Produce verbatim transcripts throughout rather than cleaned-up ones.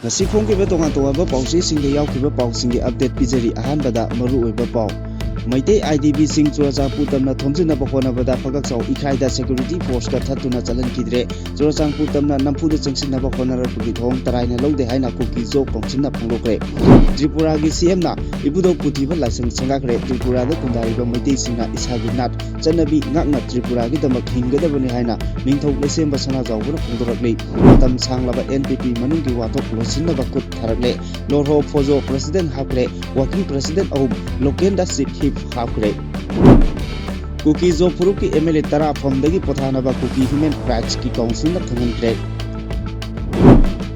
ꯉꯁꯤ ꯐꯣꯡꯈꯤꯕ ꯇꯣꯉꯥꯟ ꯇꯣꯉꯥꯟꯕ ꯄꯥꯎꯆꯦꯁꯤꯡꯗ ꯌꯥꯎꯈꯤꯕ ꯄꯥꯎꯁꯤꯡꯒꯤ ꯑꯞꯗꯦꯠ ꯄꯤꯖꯔꯤ꯫ ꯑꯍꯥꯟꯕꯗ ꯃꯔꯨꯑꯣꯏꯕ ꯄꯥꯎ꯫ ꯃꯩꯇꯩ ꯑꯥꯏ ꯗꯤ ꯕꯤꯁꯤꯡ ꯆꯨꯔꯆꯥꯟꯄꯨꯔ ꯇꯝꯅ ꯊꯣꯝꯖꯤꯟꯅꯕ ꯍꯣꯠꯅꯕꯗ ꯐꯒꯛꯆꯥꯎ ꯏꯈꯥꯏꯗ ꯁꯦꯀ꯭ꯌꯨꯔꯤꯇꯤ ꯐꯣꯔꯁꯀ ꯊꯠꯇꯨꯅ ꯆꯠꯍꯟꯈꯤꯗ꯭ꯔꯦ꯫ ꯆꯨꯔꯆꯥꯟꯄꯨꯔ ꯇꯝꯅ ꯅꯝꯐꯨꯗ ꯆꯪꯁꯤꯟꯅꯕ ꯍꯣꯠꯅꯔꯛꯄꯒꯤ ꯊꯧꯑꯣꯡ ꯇꯔꯥꯏꯅ ꯂꯧꯗꯦ ꯍꯥꯏꯅ ꯀꯨꯀꯤ ꯖꯣ ꯀꯥꯎꯟꯁꯤꯜꯅ ꯐꯣꯡꯗꯣꯛꯈ꯭ꯔꯦ꯫ ꯇ꯭ꯔꯤꯄꯨꯔꯥꯒꯤ ꯁꯤ ꯑꯦꯝꯅ ꯏꯕꯨꯙꯧ ꯄꯨꯊꯤꯕ ꯂꯥꯏꯁꯪ ꯁꯪꯒꯥꯈ꯭ꯔꯦ꯫ ꯇ꯭ꯔꯤꯄꯨꯔꯥꯗ ꯈꯨꯟꯗꯥꯔꯤꯕ ꯃꯩꯇꯩꯁꯤꯡꯅ ꯏꯁꯥꯒꯤ ꯅꯥꯠ ꯆꯠꯅꯕꯤ ꯉꯥꯛꯅ ꯇ꯭ꯔꯤꯄꯨꯔꯥꯒꯤꯗꯃꯛ ꯍꯤꯡꯒꯗꯕꯅꯤ ꯍꯥꯏꯅ ꯅꯤꯡꯊꯧ ꯂꯩꯁꯦꯝꯕ ꯁꯅꯥꯖꯥꯎꯕꯅ ꯐꯣꯡꯗꯣꯔꯛꯂꯤ꯫ ꯃꯇꯝ ꯁꯥꯡꯂꯕ ꯑꯦꯟ ꯄꯤ ꯄꯤ ꯃꯅꯨꯡꯒꯤ ꯋꯥꯊꯣꯛ ꯂꯣꯏꯁꯤꯟꯅꯕ ꯈꯨꯠ ꯊꯥꯔꯛꯂꯦ꯫ ꯂꯣꯔꯍꯣ ꯐꯣꯖꯣ ꯄ꯭ꯔꯁꯤꯗꯦꯟ ꯍꯥꯞꯈ꯭ꯔꯦ꯫ ꯋꯥꯔꯀꯤꯡ ꯄ꯭ꯔꯁꯤꯗꯦꯟ ꯑꯍꯨꯝ ꯂꯣꯀꯦꯟꯗ ꯁꯤꯠ ꯍꯤꯞ ꯍꯥꯞꯈ꯭ꯔꯦ꯫ ꯀꯨꯀꯤ ꯖꯣ ꯐꯨꯔꯨꯞꯀꯤ ꯑꯦꯝ ꯑꯦꯜ ꯑꯦ ꯇꯔꯥ ꯐꯝꯗꯒꯤ ꯄꯣꯊꯥꯅꯕ ꯀꯨꯀꯤ ꯍ꯭ꯌꯨꯃꯦꯟ ꯔꯥꯏꯠꯁꯀꯤ ꯀꯥꯎꯟꯁꯤꯜꯅ ꯈꯪꯍꯟꯈ꯭ꯔꯦ꯫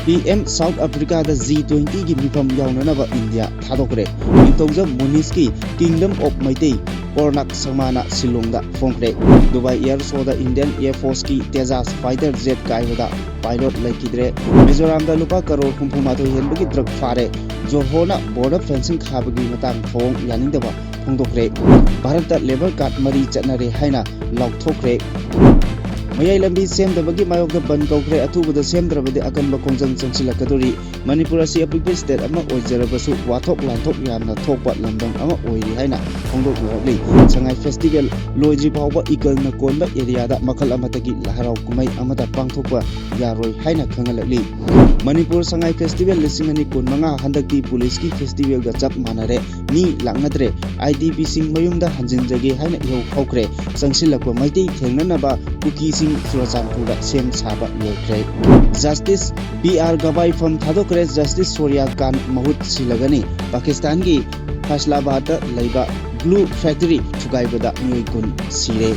ꯄꯤ ꯑꯦꯝ ꯁꯥꯎꯠ ꯑꯐ꯭ꯔꯤꯀꯥꯗ ꯖꯤ ꯇ꯭ꯋꯦꯟꯇꯤꯒꯤ ꯃꯤꯐꯝ ꯌꯥꯎꯅꯅꯕ ꯏꯟꯗꯤꯌꯥ ꯊꯥꯗꯣꯛꯈ꯭ꯔꯦ꯫ ꯅꯤꯡꯊꯧꯖꯥ ꯃꯨꯅꯤꯁꯀꯤ ꯀꯤꯡꯗꯝ ꯑꯣꯐ ꯃꯩꯇꯩ ꯀꯣꯔꯅꯥꯛ ꯁꯪꯃꯥꯅ ꯁꯤꯂꯣꯡꯗ ꯐꯣꯡꯈ꯭ꯔꯦ꯫ ꯗꯨꯕꯥꯏ ꯑꯦꯌꯔ ꯁꯣꯗ ꯏꯟꯗꯤꯌꯟ ꯑꯦꯌꯔ ꯐꯣꯔꯁꯀꯤ ꯇꯦꯖꯥꯁ ꯐꯥꯏꯇꯔ ꯖꯦꯠ ꯀꯥꯏꯕꯗ ꯄꯥꯏꯂꯣꯠ ꯂꯩꯈꯤꯗ꯭ꯔꯦ꯫ ꯃꯤꯖꯣꯔꯥꯝꯗ ꯂꯨꯄꯥ ꯀꯔꯣꯔ ꯍꯨꯝꯐꯨ ꯃꯥꯊꯣꯏ ꯍꯦꯟꯕꯒꯤ ꯗ꯭ꯔꯒ ꯐꯥꯔꯦ꯫ ꯖꯣꯔꯍꯣꯅ ꯕꯣꯔꯗꯔ ꯐꯦꯟꯁꯤꯡ ꯈꯥꯕꯒꯤ ꯃꯇꯥꯡ ꯊꯧꯑꯣꯡ ꯌꯥꯅꯤꯡꯗꯕ ꯐꯣꯡꯗꯣꯛꯈ꯭ꯔꯦ꯫ ꯚꯥꯔꯠꯇ ꯂꯦꯕꯔ ꯀꯥꯔꯗ ꯃꯔꯤ ꯆꯠꯅꯔꯦ ꯍꯥꯏꯅ ꯂꯥꯎꯊꯣꯛꯈ꯭ꯔꯦ꯫ ꯃꯌꯥꯏ ꯂꯝꯕꯤ ꯁꯦꯝꯗꯕꯒꯤ ꯃꯥꯌꯣꯛꯇ ꯕꯟ ꯀꯧꯈ꯭ꯔꯦ꯫ ꯑꯊꯨꯕꯗ ꯁꯦꯝꯗ꯭ꯔꯕꯗꯤ ꯑꯀꯟꯕ ꯈꯣꯡꯖꯪ ꯆꯪꯁꯤꯜꯂꯛꯀꯗꯧꯔꯤ꯫ ꯃꯅꯤꯄꯨꯔ ꯑꯁꯤ ꯑꯄꯤꯛꯄ ꯁ꯭ꯇꯦꯠ ꯑꯃ ꯑꯣꯏꯖꯔꯕꯁꯨ ꯋꯥꯊꯣꯛ ꯂꯥꯟꯊꯣꯛ ꯌꯥꯝꯅ ꯊꯣꯛꯄ ꯂꯝꯗꯝ ꯑꯃ ꯑꯣꯏꯔꯤ ꯍꯥꯏꯅ ꯐꯣꯡꯗꯣꯛꯅꯔꯛꯂꯤ꯫ ꯁꯉꯥꯏ ꯐꯦꯁꯇꯤꯚꯦꯜ ꯂꯣꯏꯗ꯭ꯔꯤ ꯐꯥꯎꯕ ꯏꯒꯜꯅ ꯀꯣꯟꯕ ꯑꯦꯔꯤꯌꯥꯗ ꯃꯈꯜ ꯑꯃꯠꯇꯒꯤ ꯂꯥꯏ ꯍꯔꯥꯎ ꯀꯨꯝꯍꯩ ꯑꯃꯠꯇ ꯄꯥꯡꯊꯣꯛꯄ ꯌꯥꯔꯣꯏ ꯍꯥꯏꯅ ꯈꯪꯍꯜꯂꯛꯂꯤ꯫ ꯃꯅꯤꯄꯨꯔ ꯁꯉꯥꯏ ꯐꯦꯁꯇꯤꯚꯦꯜ ꯂꯤꯁꯤꯡ ꯑꯅꯤ ꯀꯨꯟꯃꯉꯥ ꯍꯟꯗꯛꯇꯤ ꯄꯨꯂꯤꯁꯀꯤ ꯐꯦꯁꯇꯤꯚꯦꯜꯒ ꯆꯞ ꯃꯥꯟꯅꯔꯦ꯫ ꯃꯤ ꯂꯥꯛꯅꯗ꯭ꯔꯦ꯫ ꯑꯥꯏ ꯗꯤ ꯕꯤꯁꯤꯡ ꯃꯌꯨꯝꯗ ꯍꯟꯖꯤꯟꯖꯒꯦ ꯍꯥꯏꯅ ꯏꯍꯧ ꯍꯧꯈ꯭ꯔꯦ꯫ ꯆꯪꯁꯤꯜꯂꯛꯄ ꯃꯩꯇꯩ ꯊꯦꯡꯅꯅꯕ ꯀꯨꯀꯤꯁꯤꯡ ꯆꯨꯔꯆꯥꯟꯄꯨꯔꯗ ꯁꯦꯝ ꯁꯥꯕ ꯂꯣꯏꯈ꯭ꯔꯦ꯫ ꯖꯁꯇꯤꯁ ꯕꯤ ꯑꯥꯔ ꯒꯕꯥꯏ ꯐꯝ ꯊꯥꯗꯣꯛꯈ꯭ꯔꯦ꯫ ꯖꯁꯇꯤꯁ ꯁꯣꯔꯤꯌꯥ ꯀꯥꯟ ꯃꯍꯨꯠ ꯁꯤꯜꯂꯒꯅꯤ꯫ ꯄꯥꯀꯤꯁꯇꯥꯟꯒꯤ ꯐꯥꯏꯁꯂꯥꯕꯥꯗꯇ ꯂꯩꯕ ꯒ꯭ꯂꯨ ꯐꯦꯛꯇꯔꯤ ꯊꯨꯒꯥꯏꯕꯗ ꯃꯤꯑꯣꯏ ꯀꯨꯟ ꯁꯤꯔꯦ꯫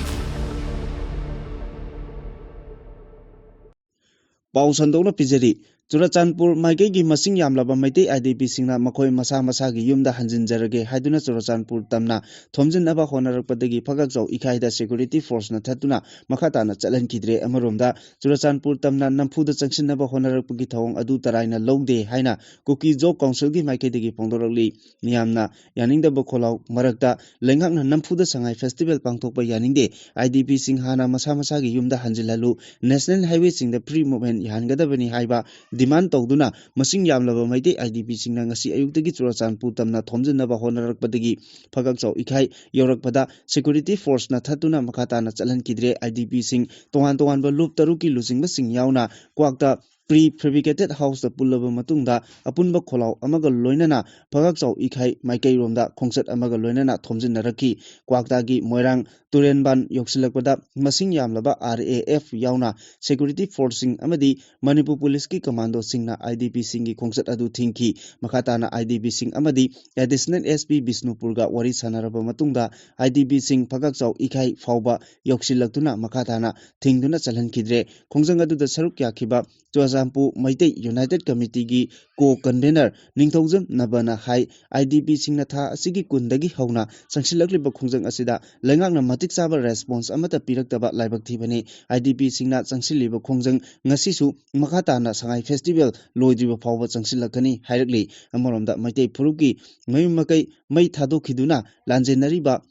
ꯄꯥꯎ ꯁꯟꯗꯣꯛꯅ ꯄꯤꯖꯔꯤ꯫ ꯆꯨꯔꯆꯥꯟꯄꯨꯔ ꯃꯥꯏꯀꯩꯒꯤ ꯃꯁꯤꯡ ꯌꯥꯝꯂꯕ ꯃꯩꯇꯩ ꯑꯥꯏ ꯗꯤ ꯕꯤꯁꯤꯡꯅ ꯃꯈꯣꯏ ꯃꯁꯥ ꯃꯁꯥꯒꯤ ꯌꯨꯝꯗ ꯍꯟꯖꯤꯟꯖꯔꯒꯦ ꯍꯥꯏꯗꯨꯅ ꯆꯨꯔꯆꯥꯟꯄꯨꯔ ꯇꯝꯅ ꯊꯣꯝꯖꯤꯟꯅꯕ ꯍꯣꯠꯅꯔꯛꯄꯗꯒꯤ ꯐꯒꯛꯆꯥꯎ ꯏꯈꯥꯏꯗ ꯁꯦꯀ꯭ꯌꯨꯔꯤꯇꯤ ꯐꯣꯔꯁꯅ ꯊꯠꯇꯨꯅ ꯃꯈꯥ ꯇꯥꯅ ꯆꯠꯍꯟꯈꯤꯗ꯭ꯔꯦ꯫ ꯑꯃꯔꯣꯝꯗ ꯆꯨꯔꯆꯥꯟꯄꯨꯔ ꯇꯝꯅ ꯅꯝꯐꯨꯗ ꯆꯪꯁꯤꯟꯅꯕ ꯍꯣꯠꯅꯔꯛꯄꯒꯤ ꯊꯧꯑꯣꯡ ꯑꯗꯨ ꯇꯔꯥꯏꯅ ꯂꯧꯗꯦ ꯍꯥꯏꯅ ꯀꯨꯀꯤ ꯖꯣ ꯀꯥꯎꯟꯁꯤꯜꯒꯤ ꯃꯥꯏꯀꯩꯗꯒꯤ ꯐꯣꯡꯗꯣꯔꯛꯂꯤ꯫ ꯃꯤꯌꯥꯝꯅ ꯌꯥꯅꯤꯡꯗꯕ ꯈꯣꯜꯂꯥꯎ ꯃꯔꯛꯇ ꯂꯩꯉꯥꯛꯅ ꯅꯝꯐꯨꯗ ꯁꯉꯥꯏ ꯐꯦꯁꯇꯤꯚꯦꯜ ꯄꯥꯡꯊꯣꯛꯄ ꯌꯥꯅꯤꯡꯗꯦ, ꯑꯥꯏ ꯗꯤ ꯕꯤꯁꯤꯡ ꯍꯥꯟꯅ ꯃꯁꯥ ꯃꯁꯥꯒꯤ ꯌꯨꯝꯗ ꯍꯟꯖꯤꯜꯍꯜꯂꯨ, ꯅꯦꯁꯅꯦꯜ ꯍꯥꯏꯋꯦꯁꯤꯡꯗ ꯐ꯭ꯔꯤ ꯃꯨꯚꯃꯦꯟ ꯌꯥꯍꯟꯒꯗꯕꯅꯤ ꯍꯥꯏꯕ demand ꯇꯧꯗꯨꯅ ꯃꯁꯤꯡ ꯌꯥꯝꯂꯕ ꯃꯩꯇꯩ IDPꯁꯤꯡꯅ ꯉꯁꯤ ꯑꯌꯨꯛꯇꯒꯤ ꯆꯨꯔꯆꯥꯟꯄꯨꯔ ꯇꯝꯅ ꯊꯣꯝꯖꯤꯟꯅꯕ ꯍꯣꯠꯅꯔꯛꯄꯗꯒꯤ ꯐꯒꯛꯆꯥꯎ ꯏꯈꯥꯏ ꯌꯧꯔꯛꯄꯗ security forceꯅ ꯊꯠꯇꯨꯅ ꯃꯈꯥ ꯇꯥꯅ ꯆꯠꯍꯟꯈꯤꯗ꯭ꯔꯦ꯫ IDPꯁꯤꯡ ꯇꯣꯉꯥꯟ ꯇꯣꯉꯥꯟꯕ ꯂꯨꯞ ꯇꯔꯨꯛꯀꯤ ꯂꯨꯆꯤꯡꯕꯁꯤꯡ ꯌꯥꯎꯅ ꯀ꯭ꯋꯥꯛꯇ pre fabricated houseꯇ ꯄꯨꯜꯂꯕ ꯃꯇꯨꯡꯗ ꯑꯄꯨꯟꯕ ꯈꯣꯜꯂꯥꯎ ꯑꯃꯒ ꯂꯣꯏꯅꯅ ꯐꯒꯛꯆꯥꯎ ꯏꯈꯥꯏ ꯃꯥꯏꯀꯩꯔꯣꯝꯗ ꯈꯣꯡꯆꯠ ꯑꯃꯒ ꯂꯣꯏꯅꯅ ꯊꯣꯝꯖꯤꯟꯅꯔꯛꯈꯤ꯫ ꯀ꯭ꯋꯥꯛꯇꯥꯒꯤ ꯃꯣꯏꯔꯥꯡ ꯇꯨꯔꯦꯟꯕꯥꯟ ꯌꯧꯁꯤꯜꯂꯛꯄꯗ ꯃꯁꯤꯡ ꯌꯥꯝꯂꯕ RAF ꯌꯥꯎꯅ security forceꯁꯤꯡ ꯑꯃꯗꯤ ꯃꯅꯤꯄꯨꯔ ꯄꯨꯂꯤꯁꯀꯤ ꯀꯃꯥꯟꯗꯣꯁꯤꯡꯅ IDPꯁꯤꯡꯒꯤ ꯈꯣꯡꯆꯠ ꯑꯗꯨ ꯊꯤꯡꯈꯤ꯫ ꯃꯈꯥ ꯇꯥꯅ IDPꯁꯤꯡ ꯑꯃꯗꯤ Additional SP ꯕꯤꯁꯅꯨꯄꯨꯔꯒ ꯋꯥꯔꯤ ꯁꯥꯟꯅꯔꯕ ꯃꯇꯨꯡꯗ IDPꯁꯤꯡ ꯐꯒꯛꯆꯥꯎ ꯏꯈꯥꯏ ꯐꯥꯎꯕ ꯌꯧꯁꯤꯜꯂꯛꯇꯨꯅ ꯃꯈꯥ ꯇꯥꯅ ꯊꯤꯡꯗꯨꯅ ꯆꯠꯍꯟꯈꯤꯗ꯭ꯔꯦ꯫ ꯈꯣꯡꯖꯪ ꯑꯗꯨꯗ ꯁꯔꯨꯛ ꯌꯥꯈꯤꯕ ꯆꯨꯔꯆꯥꯟꯄꯨꯔ ꯃꯩꯇꯩ United Committeeꯒꯤ co-convenor ꯅꯤꯡꯊꯧꯖꯝ ꯅꯕꯅ ꯍꯥꯏ, IDPꯁꯤꯡꯅ ꯊꯥ ꯑꯁꯤꯒꯤ ꯀꯨꯟꯗꯒꯤ ꯍꯧꯅ ꯆꯪꯁꯤꯜꯂꯛꯂꯤꯕ ꯈꯣꯡꯖꯪ ꯑꯁꯤꯗ ꯂꯩꯉꯥꯛꯅ ꯃꯇꯤꯛ ꯆꯥꯕ response ꯑꯃꯠꯇ ꯄꯤꯔꯛꯇꯕ ꯂꯥꯏꯕꯛ ꯊꯤꯕꯅꯤ꯫ IDPꯁꯤꯡꯅ ꯆꯪꯁꯤꯜꯂꯤꯕ ꯈꯣꯡꯖꯪ ꯉꯁꯤꯁꯨ ꯃꯈꯥ ꯇꯥꯅ ꯁꯉꯥꯏ festival ꯂꯣꯏꯗ꯭ꯔꯤꯕ ꯐꯥꯎꯕ ꯆꯪꯁꯤꯜꯂꯛꯀꯅꯤ ꯍꯥꯏꯔꯛꯂꯤ꯫ ꯑꯃꯔꯣꯝꯗ ꯃꯩꯇꯩ ꯐꯨꯔꯨꯞꯀꯤ ꯃꯌꯨꯝ ꯃꯀꯩ ꯃꯩ ꯊꯥꯗꯣꯛꯈꯤꯗꯨꯅ ꯂꯥꯟꯖꯦꯟꯅꯔꯤꯕ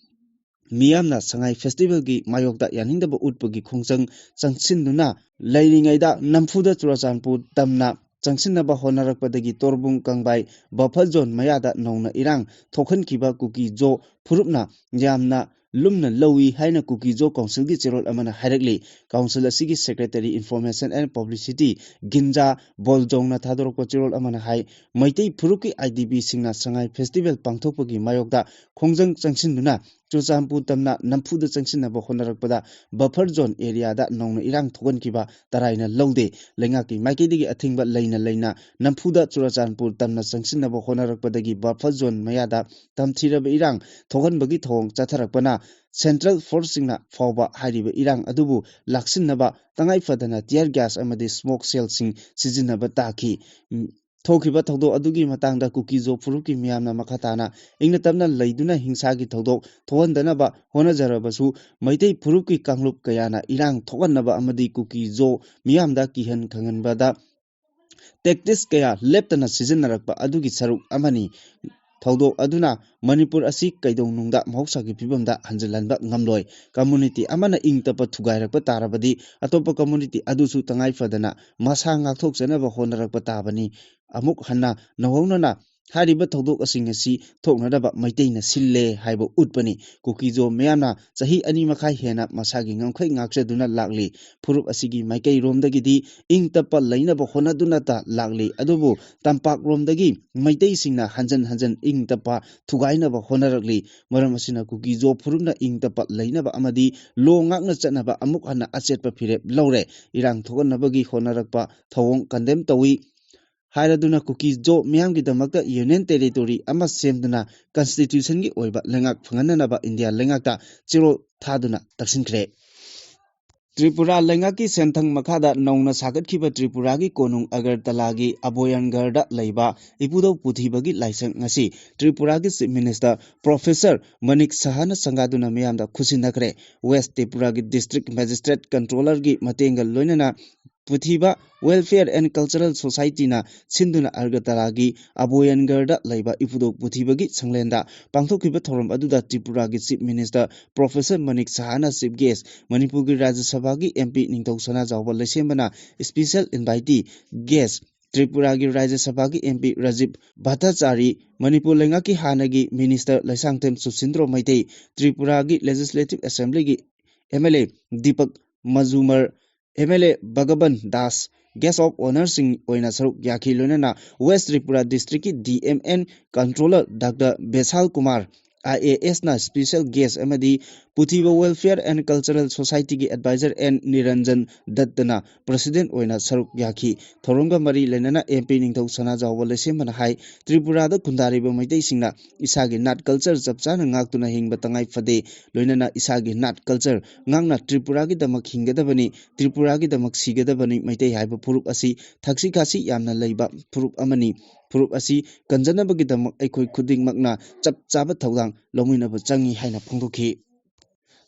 ꯃꯤꯌꯥꯝꯅ ꯁꯉꯥꯏ festivalꯒꯤ ꯃꯥꯌꯣꯛꯇ ꯌꯥꯅꯤꯡꯗꯕ ꯎꯠꯄꯒꯤ ꯈꯣꯡꯖꯪ ꯆꯪꯁꯤꯟꯗꯨꯅ ꯂꯩꯔꯤꯉꯩꯗ ꯅꯝꯐꯨꯗ ꯆꯨꯔꯆꯥꯟꯄꯨꯔ ꯇꯝꯅ ꯆꯪꯁꯤꯟꯅꯕ ꯍꯣꯠꯅꯔꯛꯄꯗꯒꯤ ꯇꯣꯔꯕꯨꯡ ꯀꯪꯕꯥꯏ buffer zone ꯃꯌꯥꯗ ꯅꯧꯅ ꯏꯔꯥꯡ ꯊꯣꯛꯍꯟꯈꯤꯕ ꯀꯨꯀꯤ ꯖꯣ ꯐꯨꯔꯨꯞꯅ ꯌꯥꯝꯅ ꯂꯨꯝꯅ ꯂꯧꯏ ꯍꯥꯏꯅ ꯀꯨꯀꯤ ꯖꯣ councilꯒꯤ ꯆꯦꯔꯣꯜ ꯑꯃꯅ ꯍꯥꯏꯔꯛꯂꯤ꯫ Council ꯑꯁꯤꯒꯤ secretary information and publicity ꯒꯤꯟꯖꯥ ꯕꯣꯜꯖꯣꯡꯅ ꯊꯥꯗꯣꯔꯛꯄ ꯆꯦꯔꯣꯜ ꯑꯃꯅ ꯍꯥꯏ, ꯃꯩꯇꯩ ꯐꯨꯔꯨꯞꯀꯤ IDPꯁꯤꯡꯅ ꯁꯉꯥꯏ festival ꯄꯥꯡꯊꯣꯛꯄꯒꯤ ꯃꯥꯌꯣꯛꯇ ꯈꯣꯡꯖꯪ ꯆꯪꯁꯤꯟꯗꯨꯅ ꯆꯨꯔꯆꯥꯟꯄꯨꯔ ꯇꯝꯅ ꯅꯝꯐꯨꯗ ꯆꯪꯁꯤꯟꯅꯕ ꯍꯣꯠꯅꯔꯛꯄꯗ buffer zone areaꯗ ꯅꯧꯅ ꯏꯔꯥꯡ ꯊꯣꯛꯍꯟꯈꯤꯕ ꯇꯔꯥꯏꯅ ꯂꯧꯗꯦ꯫ ꯂꯩꯉꯥꯛꯀꯤ ꯃꯥꯏꯀꯩꯗꯒꯤ ꯑꯊꯤꯡꯕ ꯂꯩꯅ ꯂꯩꯅ ꯅꯝꯐꯨꯗ ꯆꯨꯔꯆꯥꯟꯄꯨꯔ ꯇꯝꯅ ꯆꯪꯁꯤꯟꯅꯕ ꯍꯣꯠꯅꯔꯛꯄꯗꯒꯤ buffer zone ꯃꯌꯥꯗ ꯇꯝꯊꯤꯔꯕ ꯏꯔꯥꯡ ꯊꯣꯛꯍꯟꯕꯒꯤ ꯊꯧꯑꯣꯡ ꯆꯠꯊꯔꯛꯄꯅ central forceꯁꯤꯡꯅ ꯐꯥꯎꯕ ꯍꯥꯏꯔꯤꯕ ꯏꯔꯥꯡ ꯑꯗꯨꯕꯨ ꯂꯥꯛꯁꯤꯟꯅꯕ ꯇꯉꯥꯏ ꯐꯗꯅ tear gas ꯑꯃꯗꯤ smoke shellꯁꯤꯡ ꯁꯤꯖꯤꯟꯅꯕ ꯇꯥꯈꯤ꯫ ꯎꯝ, ꯊꯣꯛꯈꯤꯕ ꯊꯧꯗꯣꯛ ꯑꯗꯨꯒꯤ ꯃꯇꯥꯡꯗ ꯀꯨꯀꯤ ꯖꯣ ꯐꯨꯔꯨꯞꯀꯤ ꯃꯤꯌꯥꯝꯅ ꯃꯈꯥ ꯇꯥꯅ ꯏꯪꯅ ꯇꯞꯅ ꯂꯩꯗꯨꯅ ꯍꯤꯡꯁꯥꯒꯤ ꯊꯧꯗꯣꯛ ꯊꯣꯛꯍꯟꯗꯅꯕ ꯍꯣꯠꯅꯖꯔꯕꯁꯨ ꯃꯩꯇꯩ ꯐꯨꯔꯨꯞꯀꯤ ꯀꯥꯡꯂꯨꯞ ꯀꯌꯥꯅ ꯏꯔꯥꯡ ꯊꯣꯛꯍꯟꯅꯕ ꯑꯃꯗꯤ ꯀꯨꯀꯤ ꯖꯣ ꯃꯤꯌꯥꯝꯗ ꯀꯤꯍꯟ ꯈꯪꯍꯟꯕꯗ tactics ꯀꯌꯥ ꯂꯦꯞꯇꯅ ꯁꯤꯖꯤꯟꯅꯔꯛꯄ ꯑꯗꯨꯒꯤ ꯁꯔꯨꯛ ꯑꯃꯅꯤ꯫ ꯊꯧꯗꯣꯛ ꯑꯗꯨꯅ ꯃꯅꯤꯄꯨꯔ ꯑꯁꯤ ꯀꯩꯗꯧꯅꯨꯡꯗ ꯃꯍꯧꯁꯥꯒꯤ ꯐꯤꯕꯝꯗ ꯍꯟꯖꯤꯜꯍꯟꯕ ꯉꯝꯂꯣꯏ꯫ ꯀꯝꯃ꯭ꯌꯨꯅꯤꯇꯤ ꯑꯃꯅ ꯏꯪ ꯇꯞꯄ ꯊꯨꯒꯥꯏꯔꯛꯄ ꯇꯥꯔꯕꯗꯤ ꯑꯇꯣꯞꯄ ꯀꯝꯃ꯭ꯌꯨꯅꯤꯇꯤ ꯑꯗꯨꯁꯨ ꯇꯉꯥꯏ ꯐꯗꯅ ꯃꯁꯥ ꯉꯥꯛꯊꯣꯛꯆꯅꯕ ꯍꯣꯠꯅꯔꯛꯄ ꯇꯥꯕꯅꯤ꯫ ꯑꯃꯨꯛ ꯍꯟꯅ ꯅꯧꯍꯧꯅꯅ ꯍꯥꯏꯔꯤꯕ ꯊꯧꯗꯣꯛꯁꯤꯡ ꯑꯁꯤ ꯊꯣꯛꯅꯅꯕ ꯃꯩꯇꯩꯅ ꯁꯤꯜꯂꯦ ꯍꯥꯏꯕ ꯎꯠꯄꯅꯤ꯫ ꯀꯨꯀꯤꯖꯣ ꯃꯤꯌꯥꯝꯅ ꯆꯍꯤ ꯑꯅꯤ ꯃꯈꯥꯏ ꯍꯦꯟꯅ ꯃꯁꯥꯒꯤ ꯉꯝꯈꯩ ꯉꯥꯛꯆꯗꯨꯅ ꯂꯥꯛꯂꯤ꯫ ꯐꯨꯔꯨꯞ ꯑꯁꯤꯒꯤ ꯃꯥꯏꯀꯩꯔꯣꯝꯗꯒꯤꯗꯤ ꯏꯪ ꯇꯞꯄ ꯂꯩꯅꯕ ꯍꯣꯠꯅꯗꯨꯅꯇ ꯂꯥꯛꯂꯤ꯫ ꯑꯗꯨꯕꯨ ꯇꯝꯄꯥꯛꯂꯣꯝꯗꯒꯤ ꯃꯩꯇꯩꯁꯤꯡꯅ ꯍꯟꯖꯟ ꯍꯟꯖꯟ ꯏꯪ ꯇꯞꯄ ꯊꯨꯒꯥꯏꯅꯕ ꯍꯣꯠꯅꯔꯛꯂꯤ꯫ ꯃꯔꯝ ꯑꯁꯤꯅ ꯀꯨꯀꯤꯖꯣ ꯐꯨꯔꯨꯞꯅ ꯏꯪ ꯇꯞꯄ ꯂꯩꯅꯕ ꯑꯃꯗꯤ ꯂꯣ ꯉꯥꯛꯅ ꯆꯠꯅꯕ ꯑꯃꯨꯛ ꯍꯟꯅ ꯑꯆꯦꯠꯄ ꯐꯤꯔꯦꯞ ꯂꯧꯔꯦ꯫ ꯏꯔꯥꯡ ꯊꯣꯛꯍꯟꯅꯕꯒꯤ ꯍꯣꯠꯅꯔꯛꯄ ꯊꯧꯑꯣꯡ ꯀꯟꯗꯦꯝ ꯇꯧꯏ ꯍꯥꯏꯔꯗꯨꯅ ꯀꯨꯀꯤꯖꯣ ꯃꯤꯌꯥꯝꯒꯤꯗꯃꯛꯇ ꯌꯨꯅꯤꯌꯟ ꯇꯦꯔꯤꯇꯣꯔꯤ ꯑꯃ ꯁꯦꯝꯗꯨꯅ ꯀꯟꯁꯇꯤꯇ꯭ꯌꯨꯁꯟꯒꯤ ꯑꯣꯏꯕ ꯂꯩꯉꯥꯛ ꯐꯪꯍꯟꯅꯅꯕ ꯏꯟꯗꯤꯌꯥ ꯂꯩꯉꯥꯛꯇ ꯆꯦꯔꯣꯜ ꯊꯥꯗꯨꯅ ꯇꯛꯁꯤꯟꯈ꯭ꯔꯦ꯫ ꯇ꯭ꯔꯤꯄꯨꯔꯥ ꯂꯩꯉꯥꯛꯀꯤ ꯁꯦꯟꯊꯪ ꯃꯈꯥꯗ ꯅꯧꯅ ꯁꯥꯒꯠꯈꯤꯕ ꯇ꯭ꯔꯤꯄꯨꯔꯥꯒꯤ ꯀꯣꯅꯨꯡ ꯑꯒꯔꯇꯂꯥꯒꯤ ꯑꯕꯣꯌꯟꯒꯔꯗ ꯂꯩꯕ ꯏꯄꯨꯗꯧ ꯄꯨꯊꯤꯕꯒꯤ ꯂꯥꯏꯁꯪ ꯉꯁꯤ ꯇ꯭ꯔꯤꯄꯨꯔꯥꯒꯤ ꯆꯤꯐ ꯃꯤꯅꯤꯁꯇꯔ ꯄ꯭ꯔꯣꯐꯦꯁꯔ ꯃꯅꯤꯛ ꯁꯍꯥꯅ ꯁꯪꯒꯥꯗꯨꯅ ꯃꯤꯌꯥꯝꯗ ꯈꯨꯠꯁꯤꯟꯅꯈ꯭ꯔꯦ꯫ ꯋꯦꯁ ꯇ꯭ꯔꯤꯄꯨꯔꯥꯒꯤ ꯗꯤꯁꯇ꯭ꯔꯤꯛ ꯃꯦꯖꯤꯁꯇ꯭ꯔꯦꯠ ꯀꯟꯇ꯭ꯔꯣꯂꯔꯒꯤ ꯃꯇꯦꯡꯒ ꯂꯣꯏꯅꯅ ꯄꯨꯊꯤꯕ Welfare and Cultural Societyꯅ ꯁꯤꯟꯗꯨꯅ ꯑꯒꯔꯇꯂꯥꯒꯤ ꯑꯕꯣꯌꯟꯒꯔꯗ ꯂꯩꯕ ꯏꯄꯨꯗꯧ ꯄꯨꯊꯤꯕꯒꯤ ꯁꯪꯂꯦꯟꯗ ꯄꯥꯡꯊꯣꯛꯈꯤꯕ ꯊꯧꯔꯝ ꯑꯗꯨꯗ ꯇ꯭ꯔꯤꯄꯨꯔꯥꯒꯤ ꯆꯤꯐ ꯃꯤꯅꯤꯁꯇꯔ ꯄ꯭ꯔꯣꯐꯦꯁꯔ ꯃꯅꯤꯛ ꯁꯍꯥꯅ ꯆꯤꯐ ꯒꯦꯁ, ꯃꯅꯤꯄꯨꯔꯒꯤ ꯔꯥꯖ꯭ꯌ ꯁꯚꯥꯒꯤ ꯑꯦꯝ ꯄꯤ ꯅꯤꯡꯊꯧ ꯁꯅꯥꯖꯥꯎꯕ ꯂꯩꯁꯦꯝꯕꯅ ꯏꯁꯄꯤꯁꯦꯜ ꯏꯟꯚꯥꯏꯇꯤ ꯒꯦꯁ, ꯇ꯭ꯔꯤꯄꯨꯔꯥꯒꯤ ꯔꯥꯖ꯭ꯌ ꯁꯚꯥꯒꯤ ꯑꯦꯝ ꯄꯤ ꯔꯥꯖꯤꯕ ꯚꯠꯇꯥꯆꯥꯔꯤ, ꯃꯅꯤꯄꯨꯔ ꯂꯩꯉꯥꯛꯀꯤ ꯍꯥꯟꯅꯒꯤ ꯃꯤꯅꯤꯁꯇꯔ ꯂꯩꯁꯥꯡꯊꯦꯝ ꯁꯨꯁꯤꯟꯗ꯭ꯔꯣ ꯃꯩꯇꯩ, ꯇ꯭ꯔꯤꯄꯨꯔꯥꯒꯤ ꯂꯦꯖꯤꯁꯂꯦꯇꯤꯚ ꯑꯦꯁꯦꯝꯕ꯭ꯂꯤꯒꯤ M L A Dipak Majumdar, M L A Bhagaban Das, guests of ꯑꯣꯅꯔꯁꯤꯡ ꯑꯣꯏꯅ ꯁꯔꯨꯛ ꯌꯥꯈꯤ꯫ ꯂꯣꯏꯅꯅ ꯋꯦꯁ ꯇ꯭ꯔꯤꯄꯨꯔꯥ ꯗꯤꯁꯇ꯭ꯔꯤꯛꯀꯤ D M and controller doctor Bishal Kumar, I A ꯑꯦꯁꯅ ꯏꯁꯄꯤꯁꯦꯜ ꯒꯦꯁ ꯑꯃꯗꯤ ꯄꯨꯊꯤꯕ Welfare and Cultural Societyꯒꯤ ꯑꯦꯗꯚꯥꯏꯖꯔ ꯑꯦꯟ ꯅꯤꯔꯟꯖꯟ ꯗꯠꯇꯅ ꯄ꯭ꯔꯁꯤꯗꯦꯟ ꯑꯣꯏꯅ ꯁꯔꯨꯛ ꯌꯥꯈꯤ꯫ ꯊꯧꯔꯝꯒ ꯃꯔꯤ ꯂꯩꯅꯅ ꯑꯦꯝ ꯄꯤ ꯅꯤꯡꯊꯧ ꯁꯅꯥꯖꯥꯎꯕ ꯂꯩꯁꯦꯝꯕꯅ ꯍꯥꯏ, ꯇ꯭ꯔꯤꯄꯨꯔꯥꯗ ꯈꯨꯟꯗꯥꯔꯤꯕ ꯃꯩꯇꯩꯁꯤꯡꯅ ꯏꯁꯥꯒꯤ ꯅꯥꯠ ꯀꯜꯆꯔ ꯆꯞ ꯆꯥꯅ ꯉꯥꯛꯇꯨꯅ ꯍꯤꯡꯕ ꯇꯉꯥꯏ ꯐꯗꯦ꯫ ꯂꯣꯏꯅꯅ ꯏꯁꯥꯒꯤ ꯅꯥꯠ ꯀꯜꯆꯔ ꯉꯥꯛꯅ ꯇ꯭ꯔꯤꯄꯨꯔꯥꯒꯤꯗꯃꯛ ꯍꯤꯡꯒꯗꯕꯅꯤ, ꯇ꯭ꯔꯤꯄꯨꯔꯥꯒꯤꯗꯃꯛ ꯁꯤꯒꯗꯕꯅꯤ꯫ ꯃꯩꯇꯩ ꯍꯥꯏꯕ ꯐꯨꯔꯨꯞ ꯑꯁꯤ ꯊꯛꯁꯤ ꯈꯥꯁꯤ ꯌꯥꯝꯅ ꯂꯩꯕ ꯐꯨꯔꯨꯞ ꯑꯃꯅꯤ꯫ ꯐꯨꯔꯨꯞ ꯑꯁꯤ ꯀꯟꯖꯅꯕꯒꯤꯗꯃꯛ ꯑꯩꯈꯣꯏ ꯈꯨꯗꯤꯡꯃꯛꯅ ꯆꯞ ꯆꯥꯕ ꯊꯧꯗꯥꯡ ꯂꯧꯃꯤꯟꯅꯕ ꯆꯪꯏ ꯍꯥꯏꯅ ꯐꯣꯡꯗꯣꯛꯈꯤ꯫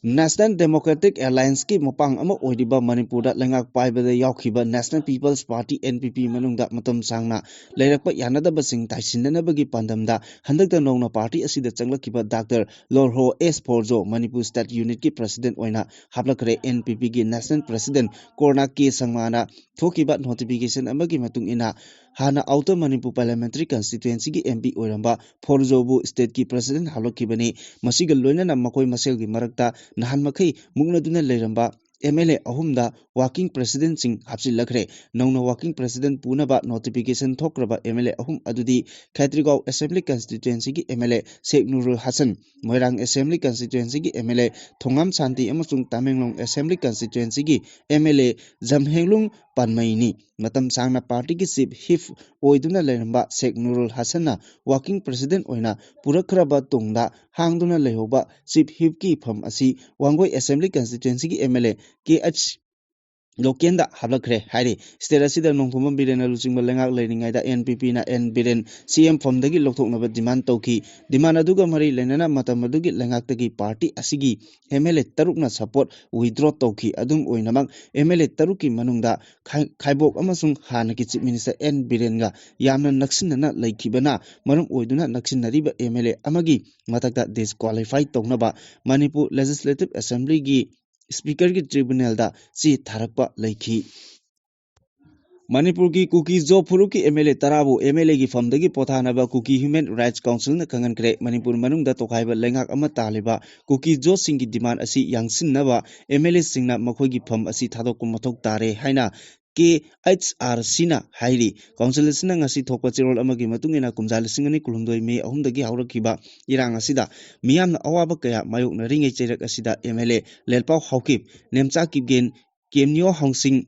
National Democratic Allianceꯀꯤ ꯃꯄꯥꯡ ꯑꯃ ꯑꯣꯏꯔꯤꯕ ꯃꯅꯤꯄꯨꯔꯗ ꯂꯩꯉꯥꯛ ꯄꯥꯏꯕꯗ ꯌꯥꯎꯈꯤꯕ National People's Party, NPP, ꯃꯅꯨꯡꯗ ꯃꯇꯝ ꯁꯥꯡꯅ ꯂꯩꯔꯛꯄ ꯌꯥꯅꯗꯕꯁꯤꯡ ꯇꯥꯏꯁꯤꯟꯅꯅꯕꯒꯤ ꯄꯥꯟꯗꯝꯗ ꯍꯟꯗꯛꯇ ꯅꯧꯅ ꯄꯥꯔꯇꯤ ꯑꯁꯤꯗ ꯆꯪꯂꯛꯈꯤꯕ ꯗꯥꯛꯇꯔ ꯂꯣꯔꯍꯣ ꯑꯦꯁ ꯐꯣꯔꯖꯣ ꯃꯅꯤꯄꯨꯔ State Unitꯀꯤ President ꯑꯣꯏꯅ ꯍꯥꯞꯂꯛꯈ꯭ꯔꯦ꯫ NPPꯒꯤ National President ꯀꯣꯔꯅꯥ ꯀꯦ ꯁꯪꯃꯥꯅ ꯊꯣꯛꯈꯤꯕ notification ꯑꯃꯒꯤ ꯃꯇꯨꯡ ꯏꯟꯅ, ꯍꯥꯟꯅ Outer Manipur Parliamentary Constituencyꯒꯤ MP ꯑꯣꯏꯔꯝꯕ ꯐꯣꯔꯖꯣꯕꯨ stateꯀꯤ President ꯍꯥꯞꯂꯛꯈꯤꯕꯅꯤ꯫ ꯃꯁꯤꯒ ꯂꯣꯏꯅꯅ ꯃꯈꯣꯏ ꯃꯁꯦꯜꯒꯤ ꯃꯔꯛꯇ ꯅꯍꯥꯟ ꯃꯈꯩ ꯃꯨꯛꯅꯗꯨꯅ ꯂꯩꯔꯝꯕ MLA ꯑꯍꯨꯝꯗ working presidentꯁꯤꯡ ꯍꯥꯞꯆꯤꯜꯂꯛꯈ꯭ꯔꯦ꯫ ꯅꯧꯅ working president ꯄꯨꯅꯕ notification ꯊꯣꯛꯈ꯭ꯔꯕ MLA ꯑꯍꯨꯝ ꯑꯗꯨꯗꯤ ꯈꯦꯇ꯭ꯔꯤꯒꯥꯎ Assembly Constituencyꯒꯤ MLA ꯁꯦꯈ ꯅꯨꯔꯨꯜ ꯍꯁꯟ, ꯃꯣꯏꯔꯥꯡ Assembly Constituencyꯒꯤ MLA ꯊꯣꯉꯥꯝ ꯁꯥꯟꯇꯤ ꯑꯃꯁꯨꯡ ꯇꯃꯦꯡꯂꯣꯡ Assembly Constituencyꯒꯤ MLA ꯖꯝꯍꯦꯡꯂꯨꯡ ꯄꯥꯟꯃꯩꯅꯤ꯫ ꯃꯇꯝ ꯁꯥꯡꯅ ꯄꯥꯔꯇꯤꯒꯤ chief whip ꯑꯣꯏꯗꯨꯅ ꯂꯩꯔꯝꯕ ꯁꯦꯈ ꯅꯨꯔꯨꯜ ꯍꯁꯟꯅ working president ꯑꯣꯏꯅ ꯄꯨꯔꯛꯈ꯭ꯔꯕ ꯇꯨꯡꯗ ꯍꯥꯡꯗꯨꯅ ꯂꯩꯍꯧꯕ chief whipꯀꯤ ꯐꯝ ꯑꯁꯤ ꯋꯥꯡꯒꯣꯏ Assembly Constituencyꯒꯤ MLA ꯀꯦ ꯑꯩꯆ ꯂꯣꯀꯦꯟꯗ ꯍꯥꯞꯂꯛꯈ꯭ꯔꯦ ꯍꯥꯏꯔꯤ꯫ State ꯑꯁꯤꯗ ꯅꯣꯡꯊꯣꯝꯕꯝ ꯕꯤꯔꯦꯟꯅ ꯂꯨꯆꯤꯡꯕ ꯂꯩꯉꯥꯛ ꯂꯩꯔꯤꯉꯩꯗ NPPꯅ ꯑꯦꯟ ꯕꯤꯔꯦꯟ CM ꯐꯝꯗꯒꯤ ꯂꯧꯊꯣꯛꯅꯕ demand ꯇꯧꯈꯤ꯫ Demand ꯑꯗꯨꯒ ꯃꯔꯤ ꯂꯩꯅꯅ ꯃꯇꯝ ꯑꯗꯨꯒꯤ ꯂꯩꯉꯥꯛꯇꯒꯤ ꯄꯥꯔꯇꯤ ꯑꯁꯤꯒꯤ MLA ꯇꯔꯨꯛꯅ support withdraw ꯇꯧꯈꯤ꯫ ꯑꯗꯨꯝ ꯑꯣꯏꯅꯃꯛ, MLA ꯇꯔꯨꯛꯀꯤ ꯃꯅꯨꯡꯗ ꯈꯥꯏ-, ꯈꯥꯏꯕꯣꯛ ꯑꯃꯁꯨꯡ ꯍꯥꯟꯅꯒꯤ Chief Minister ꯑꯦꯟ ꯕꯤꯔꯦꯟꯒ ꯌꯥꯝꯅ ꯅꯛꯁꯤꯟꯅꯅ ꯂꯩꯈꯤꯕꯅ ꯃꯔꯝ ꯑꯣꯏꯗꯨꯅ ꯅꯛꯁꯤꯟꯅꯔꯤꯕ MLA ꯑꯃꯒꯤ ꯃꯊꯛꯇ disqualify ꯇꯧꯅꯕ ꯃꯅꯤꯄꯨꯔ Legislative Assemblyꯒꯤ Speakerꯒꯤ tribunalꯗ ꯆꯦ ꯊꯥꯔꯛꯄ ꯂꯩꯈꯤ꯫ ꯃꯅꯤꯄꯨꯔꯒꯤ ꯀꯨꯀꯤ ꯖꯣ ꯐꯨꯔꯨꯞꯀꯤ MLA ꯇꯔꯥꯕꯨ MLAꯒꯤ ꯐꯝꯗꯒꯤ ꯄꯣꯊꯥꯅꯕ Kuki Human Rights Councilꯅ ꯈꯪꯍꯟꯈ꯭ꯔꯦ꯫ Manipur ꯃꯅꯨꯡꯗ ꯇꯣꯈꯥꯏꯕ ꯂꯩꯉꯥꯛ ꯑꯃ ꯇꯥꯜꯂꯤꯕ ꯀꯨꯀꯤ ꯖꯣꯁꯤꯡꯒꯤ demand ꯑꯁꯤ ꯌꯥꯡꯁꯤꯟꯅꯕ MLAꯁꯤꯡꯅ ꯃꯈꯣꯏꯒꯤ ꯐꯝ ꯑꯁꯤ ꯊꯥꯗꯣꯛꯄ ꯃꯊꯧ ꯇꯥꯔꯦ ꯍꯥꯏꯅ KHRCꯅ ꯍꯥꯏꯔꯤ꯫ Council ꯑꯁꯤꯅ ꯉꯁꯤ ꯊꯣꯛꯄ ꯆꯦꯔꯣꯜ ꯑꯃꯒꯤ ꯃꯇꯨꯡ ꯏꯟꯅ, ꯀꯨꯝꯖꯥ ꯂꯤꯁꯤꯡ ꯑꯅꯤ ꯀꯨꯟꯍꯨꯝꯗꯣꯏ May ꯑꯍꯨꯝꯗꯒꯤ ꯍꯧꯔꯛꯈꯤꯕ ꯏꯔꯥꯡ ꯑꯁꯤꯗ ꯃꯤꯌꯥꯝꯅ ꯑꯋꯥꯕ ꯀꯌꯥ ꯃꯥꯌꯣꯛꯅꯔꯤꯉꯩ ꯆꯩꯔꯛ ꯑꯁꯤꯗ MLA ꯂꯦꯟꯄꯥꯎ ꯍꯥꯎꯀꯤꯞ, ꯅꯦꯝꯆꯥ ꯀꯤꯞꯒꯦꯟ, ꯀꯦꯝꯅꯤꯌꯣ ꯍꯥꯎꯁꯤꯡ,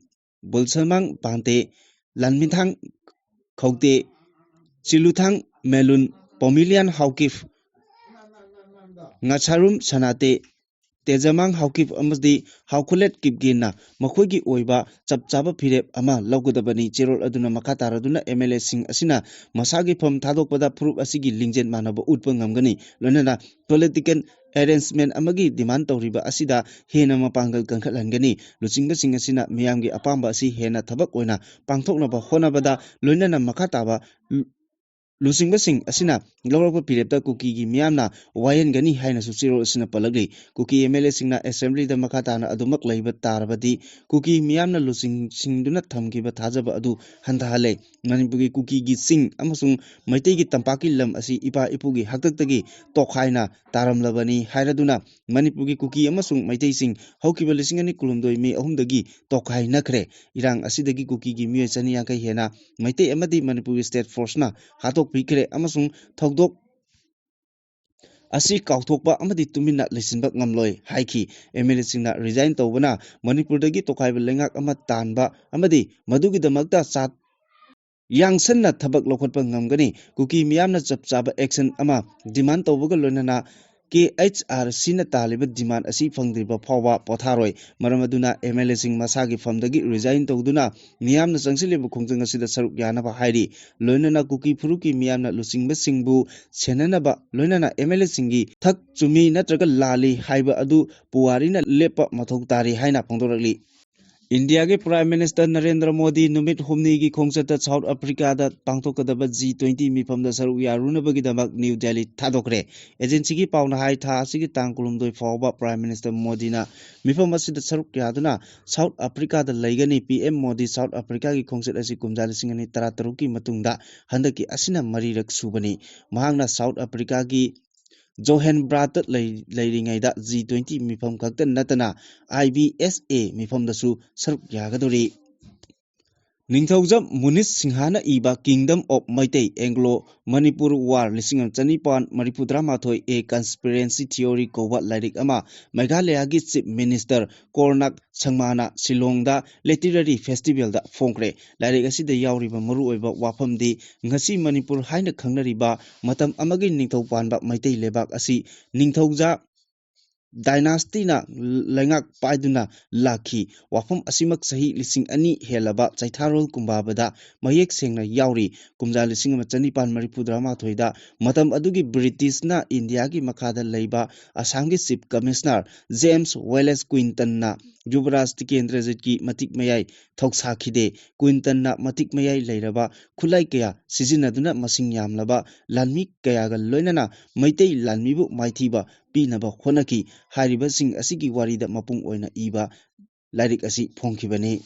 ꯕꯨꯜꯁꯜꯃꯥꯡ ꯄꯥꯟꯇꯦ, ꯂꯥꯟꯃꯤꯊꯥꯡ ꯈꯧꯇꯦ, ꯆꯤꯂꯨꯊꯥꯡ ꯃꯦꯂꯨꯟ, ꯄꯣꯃꯤꯂꯤꯌꯥꯟ ꯍꯥꯎꯀꯤꯞ, ꯉꯥꯁꯥꯔꯨꯝ ꯁꯅꯥꯇꯦ, ꯇꯦꯖꯃꯥꯡ ꯍꯥꯎꯀꯤꯞ ꯑꯃꯗꯤ ꯍꯥꯎꯈꯨꯂꯦꯠ ꯀꯤꯞꯒꯦꯟꯅ ꯃꯈꯣꯏꯒꯤ ꯑꯣꯏꯕ ꯆꯞ ꯆꯥꯕ ꯐꯤꯔꯦꯞ ꯑꯃ ꯂꯧꯒꯗꯕꯅꯤ꯫ ꯆꯦꯔꯣꯜ ꯑꯗꯨꯅ ꯃꯈꯥ ꯇꯥꯔꯗꯨꯅ MLAꯁꯤꯡ ꯑꯁꯤꯅ ꯃꯁꯥꯒꯤ ꯐꯝ ꯊꯥꯗꯣꯛꯄꯗ ꯐꯨꯔꯨꯞ ꯑꯁꯤꯒꯤ ꯂꯤꯡꯖꯦꯜ ꯃꯥꯟꯅꯕ ꯎꯠꯄ ꯉꯝꯒꯅꯤ, ꯂꯣꯏꯅꯅ political arrangement ꯑꯃꯒꯤ demand ꯇꯧꯔꯤꯕ ꯑꯁꯤꯗ ꯍꯦꯟꯅ ꯃꯄꯥꯡꯒꯜ ꯀꯟꯈꯠꯍꯟꯒꯅꯤ꯫ ꯂꯨꯆꯤꯡꯕꯁꯤꯡ ꯑꯁꯤꯅ ꯃꯤꯌꯥꯝꯒꯤ ꯑꯄꯥꯝꯕ ꯑꯁꯤ ꯍꯦꯟꯅ ꯊꯕꯛ ꯑꯣꯏꯅ ꯄꯥꯡꯊꯣꯛꯅꯕ ꯍꯣꯠꯅꯕꯗ, ꯂꯣꯏꯅꯅ ꯃꯈꯥ ꯇꯥꯕ ꯂꯨ-, ꯂꯨꯆꯤꯡꯕꯁꯤꯡ ꯑꯁꯤꯅ ꯂꯧꯔꯛꯄ ꯐꯤꯔꯦꯞꯇ ꯀꯨꯀꯤꯒꯤ ꯃꯤꯌꯥꯝꯅ ꯋꯥꯌꯦꯟꯒꯅꯤ ꯍꯥꯏꯅꯁꯨ ꯆꯦꯔꯣꯜ ꯑꯁꯤꯅ ꯄꯜꯂꯛꯂꯤ꯫ ꯀꯨꯀꯤ MLAꯁꯤꯡꯅ assemblyꯗ ꯃꯈꯥ ꯇꯥꯅ ꯑꯗꯨꯃꯛ ꯂꯩꯕ ꯇꯥꯔꯕꯗꯤ ꯀꯨꯀꯤ ꯃꯤꯌꯥꯝꯅ ꯂꯨꯆꯤꯡꯁꯤꯡꯗꯨꯅ ꯊꯝꯈꯤꯕ ꯊꯥꯖꯕ ꯑꯗꯨ ꯍꯟꯊꯍꯜꯂꯦ꯫ ꯃꯅꯤꯄꯨꯔꯒꯤ ꯀꯨꯀꯤꯒꯤ ꯆꯤꯡ ꯑꯃꯁꯨꯡ ꯃꯩꯇꯩꯒꯤ ꯇꯝꯄꯥꯛꯀꯤ ꯂꯝ ꯑꯁꯤ ꯏꯄꯥ ꯏꯄꯨꯒꯤ ꯍꯥꯛꯇꯛꯇꯒꯤ ꯇꯣꯈꯥꯏꯅ ꯇꯥꯔꯝꯂꯕꯅꯤ ꯍꯥꯏꯔꯗꯨꯅ ꯃꯅꯤꯄꯨꯔꯒꯤ ꯀꯨꯀꯤ ꯑꯃꯁꯨꯡ ꯃꯩꯇꯩꯁꯤꯡ ꯍꯧꯈꯤꯕ ꯂꯤꯁꯤꯡ ꯑꯅꯤ ꯀꯨꯟꯍꯨꯝꯗꯣꯏ May ꯑꯍꯨꯝꯗꯒꯤ ꯇꯣꯈꯥꯏꯅꯈ꯭ꯔꯦ꯫ ꯏꯔꯥꯡ ꯑꯁꯤꯗꯒꯤ ꯀꯨꯀꯤꯒꯤ ꯃꯤꯑꯣꯏ ꯆꯅꯤ ꯌꯥꯡꯈꯩ ꯍꯦꯟꯅ ꯃꯩꯇꯩ ꯑꯃꯗꯤ ꯃꯅꯤꯄꯨꯔꯒꯤ state forceꯅ ꯍꯥꯠꯇꯣꯛꯄꯤꯈ꯭ꯔꯦ ꯑꯃꯁꯨꯡ ꯊꯧꯗꯣꯛ ꯑꯁꯤ ꯀꯥꯎꯊꯣꯛꯄ ꯑꯃꯗꯤ ꯇꯨꯃꯤꯟꯅ ꯂꯩꯁꯤꯟꯕ ꯉꯝꯂꯣꯏ ꯍꯥꯏꯈꯤ꯫ MLAꯁꯤꯡꯅ resign ꯇꯧꯕꯅ ꯃꯅꯤꯄꯨꯔꯗꯒꯤ ꯇꯣꯈꯥꯏꯕ ꯂꯩꯉꯥꯛ ꯑꯃ ꯇꯥꯟꯕ ꯑꯃꯗꯤ ꯃꯗꯨꯒꯤꯗꯃꯛꯇ ꯆꯥ-, ꯌꯥꯡꯁꯟꯅ ꯊꯕꯛ ꯂꯧꯈꯠꯄ ꯉꯝꯒꯅꯤ꯫ ꯀꯨꯀꯤ ꯃꯤꯌꯥꯝꯅ ꯆꯞ ꯆꯥꯕ action ꯑꯃ demand ꯇꯧꯕꯒ ꯂꯣꯏꯅꯅ KHRCꯅ ꯇꯥꯜꯂꯤꯕ demand ꯑꯁꯤ ꯐꯪꯗ꯭ꯔꯤꯕ ꯐꯥꯎꯕ ꯄꯣꯊꯥꯔꯣꯏ꯫ ꯃꯔꯝ ꯑꯗꯨꯅ MLAꯁꯤꯡ ꯃꯁꯥꯒꯤ ꯐꯝꯗꯒꯤ resign ꯇꯧꯗꯨꯅ ꯃꯤꯌꯥꯝꯅ ꯆꯪꯁꯤꯜꯂꯤꯕ ꯈꯣꯡꯖꯪ ꯑꯁꯤꯗ ꯁꯔꯨꯛ ꯌꯥꯅꯕ ꯍꯥꯏꯔꯤ꯫ ꯂꯣꯏꯅꯅ ꯀꯨꯀꯤ ꯐꯨꯔꯨꯞꯀꯤ ꯃꯤꯌꯥꯝꯅ ꯂꯨꯆꯤꯡꯕꯁꯤꯡꯕꯨ ꯁꯦꯟꯅꯅꯕ, ꯂꯣꯏꯅꯅ MLAꯁꯤꯡꯒꯤ ꯊꯛ ꯆꯨꯝꯃꯤ ꯅꯠꯇ꯭ꯔꯒ ꯂꯥꯜꯂꯤ ꯍꯥꯏꯕ ꯑꯗꯨ ꯄꯨꯋꯥꯔꯤꯅ ꯂꯦꯞꯄ ꯃꯊꯧ ꯇꯥꯔꯤ ꯍꯥꯏꯅ ꯐꯣꯡꯗꯣꯔꯛꯂꯤ꯫ ꯏꯟꯗꯤꯌꯥꯒꯤ Prime Minister ꯅꯔꯦꯟꯗ꯭ꯔ ꯃꯣꯗꯤ ꯅꯨꯃꯤꯠ ꯍꯨꯝꯅꯤꯒꯤ ꯈꯣꯡꯆꯠꯇ South Africaꯗ ꯄꯥꯡꯊꯣꯛꯀꯗꯕ G twenty ꯃꯤꯐꯝꯗ ꯁꯔꯨꯛ ꯌꯥꯔꯨꯅꯕꯒꯤꯗꯃꯛ ꯅ꯭ꯌꯨ ꯗꯦꯜꯂꯤ ꯊꯥꯗꯣꯛꯈ꯭ꯔꯦ꯫ Agencyꯒꯤ ꯄꯥꯎꯅ ꯍꯥꯏ, ꯊꯥ ꯑꯁꯤꯒꯤ ꯇꯥꯡ ꯀꯨꯟꯍꯨꯝꯗꯣꯏ ꯐꯥꯎꯕ Prime Minister ꯃꯣꯗꯤꯅ ꯃꯤꯐꯝ ꯑꯁꯤꯗ ꯁꯔꯨꯛ ꯌꯥꯗꯨꯅ South Africaꯗ ꯂꯩꯒꯅꯤ꯫ PM ꯃꯣꯗꯤ South Africaꯒꯤ ꯈꯣꯡꯆꯠ ꯑꯁꯤ ꯀꯨꯝꯖꯥ ꯂꯤꯁꯤꯡ ꯑꯅꯤ ꯇꯔꯥꯇꯔꯨꯛꯀꯤ ꯃꯇꯨꯡꯗ ꯍꯟꯗꯛꯀꯤ ꯑꯁꯤꯅ ꯃꯔꯤꯔꯛ ꯁꯨꯕꯅꯤ꯫ ꯃꯍꯥꯛꯅ South Africaꯒꯤ ꯖꯣꯍꯦꯟꯕ꯭ꯔꯥꯠꯇ ꯂꯩ-, ꯂꯩꯔꯤꯉꯩꯗ G twenty ꯃꯤꯐꯝ ꯈꯛꯇ ꯅꯠꯇꯅ IBSA ꯃꯤꯐꯝꯗꯁꯨ ꯁꯔꯨꯛ ꯌꯥꯒꯗꯧꯔꯤ꯫ ꯅꯤꯡꯊꯧꯖꯝ ꯃꯨꯅꯤꯁ ꯁꯤꯡꯍꯥꯅ ꯏꯕ Kingdom of Meitei Anglo Manipur War ꯂꯤꯁꯤꯡ ꯑꯃ ꯆꯅꯤꯄꯥꯟ ꯃꯔꯤꯐꯨꯇꯔꯥꯃꯥꯊꯣꯏ A Conspiracy Theory ꯀꯧꯕ ꯂꯥꯏꯔꯤꯛ ꯑꯃ ꯃꯦꯘꯥꯂꯌꯥꯒꯤ Chief Minister ꯀꯣꯔꯅꯥꯛ ꯁꯪꯃꯥꯅ ꯁꯤꯂꯣꯡꯗ Literary Festivalꯗ ꯐꯣꯡꯈ꯭ꯔꯦ꯫ ꯂꯥꯏꯔꯤꯛ ꯑꯁꯤꯗ ꯌꯥꯎꯔꯤꯕ ꯃꯔꯨꯑꯣꯏꯕ ꯋꯥꯐꯝꯗꯤ ꯉꯁꯤ ꯃꯅꯤꯄꯨꯔ ꯍꯥꯏꯅ ꯈꯪꯅꯔꯤꯕ ꯃꯇꯝ ꯑꯃꯒꯤ ꯅꯤꯡꯊꯧ ꯄꯥꯟꯕ ꯃꯩꯇꯩ ꯂꯩꯕꯥꯛ ꯑꯁꯤ ꯅꯤꯡꯊꯧꯖꯥ dynasty ꯅ ꯂꯩꯉꯥꯛ ꯄꯥꯏꯗꯨꯅ ꯂꯥꯛꯈꯤ꯫ ꯋꯥꯐꯝ ꯑꯁꯤꯃꯛ ꯆꯍꯤ ꯂꯤꯁꯤꯡ ꯑꯅꯤ ꯍꯦꯜꯂꯕ ꯆꯩꯊꯥꯔꯣꯜ ꯀꯨꯝꯕꯥꯕꯗ ꯃꯌꯦꯛ ꯁꯦꯡꯅ ꯌꯥꯎꯔꯤ꯫ ꯀꯨꯝꯖꯥ ꯂꯤꯁꯤꯡ ꯑꯃ ꯆꯅꯤꯄꯥꯟ ꯃꯔꯤꯐꯨ ꯇꯔꯥꯃꯥꯊꯣꯏꯗ ꯃꯇꯝ ꯑꯗꯨꯒꯤ ꯕ꯭ꯔꯤꯇꯤꯁꯅ ꯏꯟꯗꯤꯌꯥꯒꯤ ꯃꯈꯥꯗ ꯂꯩꯕ ꯑꯁꯥꯝꯒꯤ ꯆꯤꯐ ꯀꯃꯤꯁꯅꯔ ꯖꯦꯝꯁ ꯋꯦꯂꯦꯁ ꯀ꯭ꯋꯤꯟꯇꯟꯅ ꯌꯨꯕꯔꯥꯖ ꯇꯤꯀꯦꯟꯗ꯭ꯔꯖꯤꯠꯀꯤ ꯃꯇꯤꯛ ꯃꯌꯥꯏ ꯊꯧꯁꯥꯈꯤꯗꯦ꯫ ꯀ꯭ꯋꯤꯟꯇꯟꯅ ꯃꯇꯤꯛ ꯃꯌꯥꯏ ꯂꯩꯔꯕ ꯈꯨꯠꯂꯥꯏ ꯀꯌꯥ ꯁꯤꯖꯤꯟꯅꯗꯨꯅ ꯃꯁꯤꯡ ꯌꯥꯝꯂꯕ ꯂꯥꯟꯃꯤ ꯀꯌꯥꯒ ꯂꯣꯏꯅꯅ ꯃꯩꯇꯩ ꯂꯥꯟꯃꯤꯕꯨ ꯃꯥꯏꯊꯤꯕ ꯄꯤꯅꯕ ꯍꯣꯠꯅꯈꯤ꯫ ꯍꯥꯏꯔꯤꯕꯁꯤꯡ ꯑꯁꯤꯒꯤ ꯋꯥꯔꯤꯗ ꯃꯄꯨꯡ ꯑꯣꯏꯅ ꯏꯕ ꯂꯥꯏꯔꯤꯛ ꯑꯁꯤ ꯐꯣꯡꯈꯤꯕꯅꯤ꯫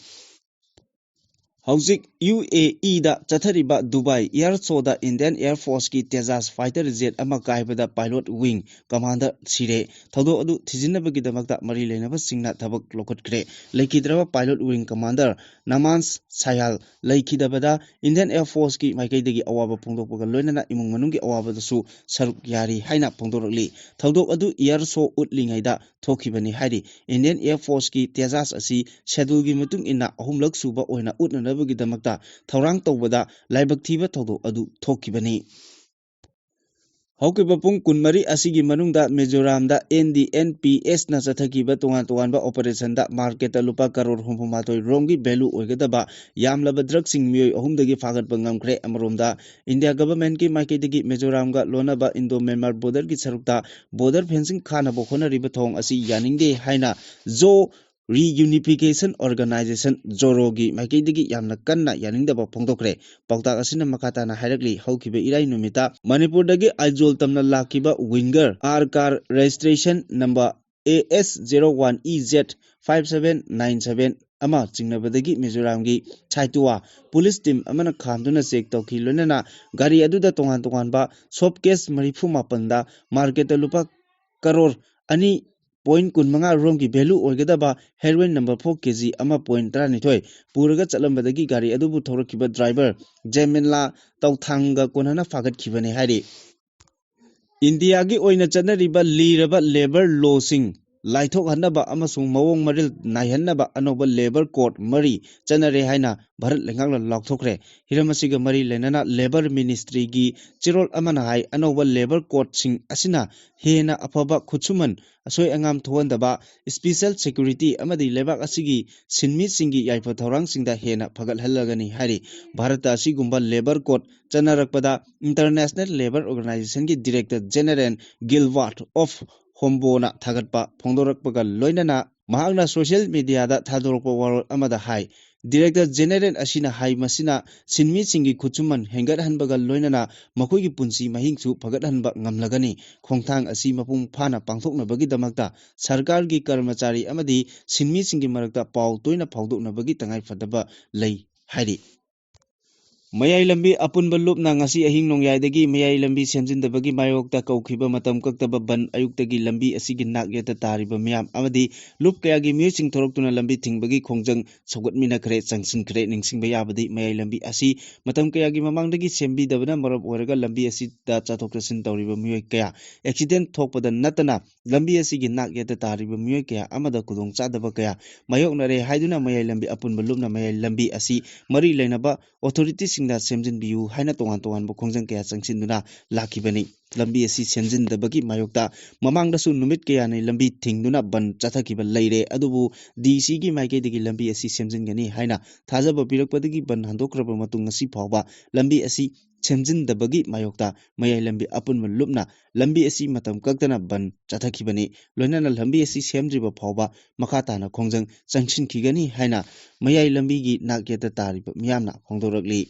ꯍꯧꯖꯤꯛ ꯌꯨ ꯑꯦ ꯏꯗ ꯆꯠꯊꯔꯤꯕ ꯗꯨꯕꯥꯏ ꯏꯌꯥꯔ ꯁꯣꯗ ꯏꯟꯗꯤꯌꯟ ꯏꯌꯥꯔ ꯐꯣꯔꯁꯀꯤ ꯇꯦꯖꯥꯁ ꯐꯥꯏꯇꯔ ꯖꯦꯠ ꯑꯃ ꯀꯥꯏꯕꯗ ꯄꯥꯏꯂꯣꯠ ꯋꯤꯡ ꯀꯃꯥꯟꯗꯔ ꯁꯤꯔꯦ꯫ ꯊꯧꯗꯣꯛ ꯑꯗꯨ ꯊꯤꯖꯤꯟꯅꯕꯒꯤꯗꯃꯛꯇ ꯃꯔꯤ ꯂꯩꯅꯕꯁꯤꯡꯅ ꯊꯕꯛ ꯂꯧꯈꯠꯈ꯭ꯔꯦ꯫ ꯂꯩꯈꯤꯗ꯭ꯔꯕ pilot wing commander Namansh Syal ꯂꯩꯈꯤꯗꯕꯗ ꯏꯟꯗꯤꯌꯟ ꯏꯌꯥꯔ ꯐꯣꯔꯁꯀꯤ ꯃꯥꯏꯀꯩꯗꯒꯤ ꯑꯋꯥꯕ ꯐꯣꯡꯗꯣꯛꯄꯒ ꯂꯣꯏꯅꯅ ꯏꯃꯨꯡ ꯃꯅꯨꯡꯒꯤ ꯑꯋꯥꯕꯗꯁꯨ ꯁꯔꯨꯛ ꯌꯥꯔꯤ ꯍꯥꯏꯅ ꯐꯣꯡꯗꯣꯔꯛꯂꯤ꯫ ꯊꯧꯗꯣꯛ ꯑꯗꯨ ꯏꯌꯥꯔ ꯁꯣ ꯎꯠꯂꯤꯉꯩꯗ ꯊꯣꯛꯈꯤꯕꯅꯤ ꯍꯥꯏꯔꯤ꯫ ꯏꯟꯗꯤꯌꯟ ꯏꯌꯥꯔ ꯐꯣꯔꯁꯀꯤ ꯇꯦꯖꯥꯁ ꯑꯁꯤ ꯁꯦꯗꯨꯜꯒꯤ ꯃꯇꯨꯡ ꯏꯟꯅ ꯑꯍꯨꯝꯂꯛ ꯁꯨꯕ ꯑꯣꯏꯅ ꯎꯠꯅꯅꯕꯒꯤꯗꯃꯛꯇ ꯊꯧꯔꯥꯡ ꯇꯧꯕꯗ ꯂꯥꯏꯕꯛ ꯊꯤꯕ ꯊꯧꯗꯣꯛ ꯑꯗꯨ ꯊꯣꯛꯈꯤꯕꯅꯤ꯫ ꯍꯧꯈꯤꯕ ꯄꯨꯡ ꯀꯨꯟꯃꯔꯤ ꯑꯁꯤꯒꯤ ꯃꯅꯨꯡꯗ ꯃꯤꯖꯣꯔꯥꯝꯗ ꯑꯦꯟ ꯗꯤ ꯑꯦꯟ ꯄꯤ ꯑꯦꯁꯅ ꯆꯠꯊꯈꯤꯕ ꯇꯣꯉꯥꯟ ꯇꯣꯉꯥꯟꯕ ꯑꯣꯄꯔꯦꯁꯟꯗ ꯃꯥꯔꯀꯦꯠꯇ ꯂꯨꯄꯥ ꯀꯔꯣꯔ ꯍꯨꯝꯐꯨ ꯃꯥꯊꯣꯏ ꯔꯣꯝꯒꯤ ꯚꯦꯂꯨ ꯑꯣꯏꯒꯗꯕ ꯌꯥꯝꯂꯕ ꯗ꯭ꯔꯒꯁꯤꯡ ꯃꯤꯑꯣꯏ ꯑꯍꯨꯝꯗꯒꯤ ꯐꯥꯒꯠꯄ ꯉꯝꯈ꯭ꯔꯦ꯫ ꯑꯃꯔꯣꯝꯗ ꯏꯟꯗꯤꯌꯥ ꯒꯚꯔꯟꯃꯦꯟꯠꯀꯤ ꯃꯥꯏꯀꯩꯗꯒꯤ ꯃꯤꯖꯣꯔꯥꯝꯒ ꯂꯣꯟꯅꯕ ꯏꯟꯗꯣ ꯃ꯭ꯌꯥꯟꯃꯥꯔ ꯕꯣꯔꯗꯔꯒꯤ ꯁꯔꯨꯛꯇ ꯕꯣꯔꯗꯔ ꯐꯦꯟꯁꯤꯡ ꯈꯥꯅꯕ ꯍꯣꯠꯅꯔꯤꯕ ꯊꯧꯑꯣꯡ ꯑꯁꯤ ꯌꯥꯅꯤꯡꯗꯦ ꯍꯥꯏꯅ ꯖꯣ ꯔꯤꯌꯨꯅꯤꯐꯤꯀꯦꯁꯟ ꯑꯣꯔꯒꯅꯥꯏꯖꯦꯁꯟ, ꯖꯣꯔꯣꯒꯤ ꯃꯥꯏꯀꯩꯗꯒꯤ ꯌꯥꯝꯅ ꯀꯟꯅ ꯌꯥꯅꯤꯡꯗꯕ ꯐꯣꯡꯗꯣꯛꯈ꯭ꯔꯦ꯫ ꯄꯥꯎꯇꯥꯛ ꯑꯁꯤꯅ ꯃꯈꯥ ꯇꯥꯅ ꯍꯥꯏꯔꯛꯂꯤ, ꯍꯧꯈꯤꯕ ꯏꯔꯥꯏ ꯅꯨꯃꯤꯠꯇ ꯃꯅꯤꯄꯨꯔꯗꯒꯤ ꯑꯥꯏꯖꯣꯜ ꯇꯝꯅ ꯂꯥꯛꯈꯤꯕ ꯋꯤꯡꯒꯔ R car registration number A S zero one E Z five seven nine seven ꯑꯃ ꯆꯤꯡꯅꯕꯗꯒꯤ ꯃꯤꯖꯣꯔꯥꯝꯒꯤ ꯁꯥꯏꯇꯨꯋꯥ ꯄꯨꯂꯤꯁ ꯇꯤꯝ ꯑꯃꯅ ꯈꯥꯝꯗꯨꯅ ꯆꯦꯛ ꯇꯧꯈꯤ꯫ ꯂꯣꯏꯅꯅ ꯒꯥꯔꯤ ꯑꯗꯨꯗ ꯇꯣꯉꯥꯟ ꯇꯣꯉꯥꯟꯕ ꯁꯣꯞ ꯀꯦꯁ ꯃꯔꯤꯐꯨ ꯃꯥꯄꯟꯗ ꯃꯥꯔꯀꯦꯠꯇ ꯂꯨꯄꯥ ꯀꯔꯣꯔ ꯑꯅꯤ ꯄꯣꯏꯟ ꯀꯨꯟꯃꯉꯥ ꯔꯣꯝꯒꯤ ꯚꯦꯂꯨ ꯑꯣꯏꯒꯗꯕ ꯍꯦꯔꯣꯏꯟ ꯅꯝꯕꯔ ꯐꯣꯔ ꯀꯦ ꯖꯤ ꯑꯃ ꯄꯣꯏꯟ ꯇꯔꯥꯅꯤꯊꯣꯏ ꯄꯨꯔꯒ ꯆꯠꯂꯝꯕꯗꯒꯤ ꯒꯥꯔꯤ ꯑꯗꯨꯕꯨ ꯊꯧꯔꯛꯈꯤꯕ ꯗ꯭ꯔꯥꯏꯚꯔ ꯖꯦꯃꯤꯟꯂꯥ ꯇꯧꯊꯥꯡꯒ ꯀꯣꯟꯅꯅ ꯐꯥꯒꯠꯈꯤꯕꯅꯤ ꯍꯥꯏꯔꯤ꯫ ꯏꯟꯗꯤꯌꯥꯒꯤ ꯑꯣꯏꯅ ꯆꯠꯅꯔꯤꯕ ꯂꯤꯔꯕ ꯂꯦꯕꯔ ꯂꯣꯁꯤꯡ ꯂꯥꯏꯊꯣꯛꯍꯟꯅꯕ ꯑꯃꯁꯨꯡ ꯃꯑꯣꯡ ꯃꯔꯤꯜ ꯅꯥꯏꯍꯟꯅꯕ ꯑꯅꯧꯕ ꯂꯦꯕꯔ ꯀꯣꯗ ꯃꯔꯤ ꯆꯠꯅꯔꯦ ꯍꯥꯏꯅ ꯚꯥꯔꯠ ꯂꯩꯉꯥꯛꯅ ꯂꯥꯎꯊꯣꯛꯈ꯭ꯔꯦ꯫ ꯍꯤꯔꯝ ꯑꯁꯤꯒ ꯃꯔꯤ ꯂꯩꯅꯅ ꯂꯦꯕꯔ ꯃꯤꯅꯤꯁꯇ꯭ꯔꯤꯒꯤ ꯆꯦꯔꯣꯜ ꯑꯃꯅ ꯍꯥꯏ, ꯑꯅꯧꯕ ꯂꯦꯕꯔ ꯀꯣꯗꯁꯤꯡ ꯑꯁꯤꯅ ꯍꯦꯟꯅ ꯑꯐꯕ ꯈꯨꯠꯁꯨꯃꯟ, ꯑꯁꯣꯏ ꯑꯉꯥꯝ ꯊꯣꯛꯍꯟꯗꯕ, ꯁ꯭ꯄꯦꯁꯦꯜ ꯁꯦꯀ꯭ꯌꯨꯔꯤꯇꯤ ꯑꯃꯗꯤ ꯂꯩꯕꯥꯛ ꯑꯁꯤꯒꯤ ꯁꯤꯟꯃꯤꯁꯤꯡꯒꯤ ꯌꯥꯏꯐ ꯊꯧꯔꯥꯡꯁꯤꯡꯗ ꯍꯦꯟꯅ ꯐꯒꯠꯍꯜꯂꯒꯅꯤ ꯍꯥꯏꯔꯤ꯫ ꯚꯥꯔꯠꯇ ꯑꯁꯤꯒꯨꯝꯕ ꯂꯦꯕꯔ ꯀꯣꯗ ꯆꯠꯅꯔꯛꯄꯗ ꯏꯟꯇꯔꯅꯦꯁꯅꯦꯜ ꯂꯦꯕꯔ ꯑꯣꯔꯒꯅꯥꯏꯖꯦꯁꯟꯒꯤ ꯗꯤꯔꯦꯛꯇꯔ ꯖꯦꯅꯦꯔꯦꯜ ꯒꯤꯜꯕꯥꯔꯠ ꯑꯣꯐ ꯍꯣꯝꯕꯣꯅ ꯊꯥꯒꯠꯄ ꯐꯣꯡꯗꯣꯔꯛꯄꯒ ꯂꯣꯏꯅꯅ ꯃꯍꯥꯛꯅ ꯁꯣꯁꯤꯌꯦꯜ ꯃꯤꯗꯤꯌꯥꯗ ꯊꯥꯗꯣꯔꯛꯄ ꯋꯥꯔꯣꯜ ꯑꯃꯗ ꯍꯥꯏ, ꯗꯤꯔꯦꯛꯇꯔ ꯖꯦꯅꯦꯔꯦꯜ ꯑꯁꯤꯅ ꯍꯥꯏ, ꯃꯁꯤꯅ ꯁꯤꯟꯃꯤꯁꯤꯡꯒꯤ ꯈꯨꯠꯁꯨꯃꯟ ꯍꯦꯟꯒꯠꯍꯟꯕꯒ ꯂꯣꯏꯅꯅ ꯃꯈꯣꯏꯒꯤ ꯄꯨꯟꯁꯤ ꯃꯍꯤꯡꯁꯨ ꯐꯒꯠꯍꯟꯕ ꯉꯝꯂꯒꯅꯤ꯫ ꯈꯣꯡꯊꯥꯡ ꯑꯁꯤ ꯃꯄꯨꯡ ꯐꯥꯅ ꯄꯥꯡꯊꯣꯛꯅꯕꯒꯤꯗꯃꯛꯇ ꯁꯔꯀꯥꯔꯒꯤ ꯀꯔꯃꯆꯥꯔꯤ ꯑꯃꯗꯤ ꯁꯤꯟꯃꯤꯁꯤꯡꯒꯤ ꯃꯔꯛꯇ ꯄꯥꯎ ꯇꯣꯏꯅ ꯐꯥꯎꯗꯣꯛꯅꯕꯒꯤ ꯇꯉꯥꯏꯐꯗꯕ ꯂꯩ ꯍꯥꯏꯔꯤ꯫ ꯃꯌꯥꯏ ꯂꯝꯕꯤ ꯑꯄꯨꯟꯕ ꯂꯨꯞꯅ ꯉꯁꯤ ꯑꯍꯤꯡ ꯅꯣꯡꯌꯥꯏꯗꯒꯤ ꯃꯌꯥꯏ ꯂꯝꯕꯤ ꯁꯦꯝꯖꯤꯟꯗꯕꯒꯤ ꯃꯥꯌꯣꯛꯇ ꯀꯧꯈꯤꯕ ꯃꯇꯝ ꯀꯛꯇꯕ ꯕꯟ ꯑꯌꯨꯛꯇꯒꯤ ꯂꯝꯕꯤ ꯑꯁꯤꯒꯤ ꯅꯥꯛ ꯌꯦꯠꯇ ꯇꯥꯔꯤꯕ ꯃꯤꯌꯥꯝ ꯑꯃꯗꯤ ꯂꯨꯞ ꯀꯌꯥꯒꯤ ꯃꯤꯑꯣꯏꯁꯤꯡ ꯊꯣꯔꯛꯇꯨꯅ ꯂꯝꯕꯤ ꯊꯤꯡꯕꯒꯤ ꯈꯣꯡꯖꯪ ꯁꯧꯒꯠꯃꯤꯟꯅꯈ꯭ꯔꯦ꯫ ꯆꯪꯁꯤꯟꯈ꯭ꯔꯦ꯫ ꯅꯤꯡꯁꯤꯡꯕ ꯌꯥꯕꯗꯤ ꯃꯌꯥꯏ ꯂꯝꯕꯤ ꯑꯁꯤ ꯃꯇꯝ ꯀꯌꯥꯒꯤ ꯃꯃꯥꯡꯗꯒꯤ ꯁꯦꯝꯕꯤꯗꯕꯅ ꯃꯔꯝ ꯑꯣꯏꯔꯒ ꯂꯝꯕꯤ ꯑꯁꯤꯗ ꯆꯠꯊꯣꯛ ꯆꯠꯁꯤꯟ ꯇꯧꯔꯤꯕ ꯃꯤꯑꯣꯏ ꯀꯌꯥ ꯑꯦꯛꯁꯤꯗꯦꯟ ꯊꯣꯛꯄꯗ ꯅꯠꯇꯅ ꯂꯝꯕꯤ ꯑꯁꯤꯒꯤ ꯅꯥꯛ ꯌꯦꯠꯇ ꯇꯥꯔꯤꯕ ꯃꯤꯑꯣꯏ ꯀꯌꯥ ꯑꯃꯗ ꯈꯨꯗꯣꯡꯆꯥꯗꯕ ꯀꯌꯥ ꯃꯥꯌꯣꯛꯅꯔꯦ ꯍꯥꯏꯗꯨꯅ ꯃꯌꯥꯏ ꯂꯝꯕꯤ ꯑꯄꯨꯟꯕ ꯂꯨꯞꯅ ꯃꯌꯥꯏ ꯂꯝꯕꯤ ꯑꯁꯤ ꯃꯔꯤ ꯂꯩꯅꯕ ꯑꯣꯊꯣꯔꯤꯇꯤꯁꯤꯡꯗ ꯁꯦꯝꯖꯤꯟꯕꯤꯌꯨ ꯍꯥꯏꯅ ꯇꯣꯉꯥꯟ ꯇꯣꯉꯥꯟꯕ ꯈꯣꯡꯖꯪ ꯀꯌꯥ ꯆꯪꯁꯤꯟꯗꯨꯅ ꯂꯥꯛꯈꯤꯕꯅꯤ꯫ ꯂꯝꯕꯤ ꯑꯁꯤ ꯁꯦꯝꯖꯤꯟꯗꯕꯒꯤ ꯃꯥꯌꯣꯛꯇ ꯃꯃꯥꯡꯗꯁꯨ ꯅꯨꯃꯤꯠ ꯀꯌꯥꯅꯤ ꯂꯝꯕꯤ ꯊꯤꯡꯗꯨꯅ ꯕꯟ ꯆꯠꯊꯈꯤꯕ ꯂꯩꯔꯦ, ꯑꯗꯨꯕꯨ ꯗꯤ ꯁꯤꯒꯤ ꯃꯥꯏꯀꯩꯗꯒꯤ ꯂꯝꯕꯤ ꯑꯁꯤ ꯁꯦꯝꯖꯤꯟꯒꯅꯤ ꯍꯥꯏꯅ ꯊꯥꯖꯕ ꯄꯤꯔꯛꯄꯗꯒꯤ ꯕꯟ ꯍꯟꯗꯣꯛꯈ꯭ꯔꯕ ꯃꯇꯨꯡ ꯉꯁꯤ ꯐꯥꯎꯕ ꯂꯝꯕꯤ ꯑꯁꯤ ꯁꯦꯝꯖꯤꯟꯗꯕꯒꯤ ꯃꯥꯌꯣꯛꯇ ꯃꯌꯥꯏ ꯂꯝꯕꯤ ꯑꯄꯨꯟꯕ ꯂꯨꯞꯅ ꯂꯝꯕꯤ ꯑꯁꯤ ꯃꯇꯝ ꯀꯛꯇꯅ ꯕꯟ ꯆꯠꯊꯈꯤꯕꯅꯤ꯫ ꯂꯣꯏꯅꯅ ꯂꯝꯕꯤ ꯑꯁꯤ ꯁꯦꯝꯗ꯭ꯔꯤꯕ ꯐꯥꯎꯕ ꯃꯈꯥ ꯇꯥꯅ ꯈꯣꯡꯖꯪ ꯆꯪꯁꯤꯟꯈꯤꯒꯅꯤ ꯍꯥꯏꯅ ꯃꯌꯥꯏ ꯂꯝꯕꯤꯒꯤ ꯅꯥꯛ ꯌꯦꯠꯇ ꯇꯥꯔꯤꯕ ꯃꯤꯌꯥꯝꯅ ꯐꯣꯡꯗꯣꯔꯛꯂꯤ꯫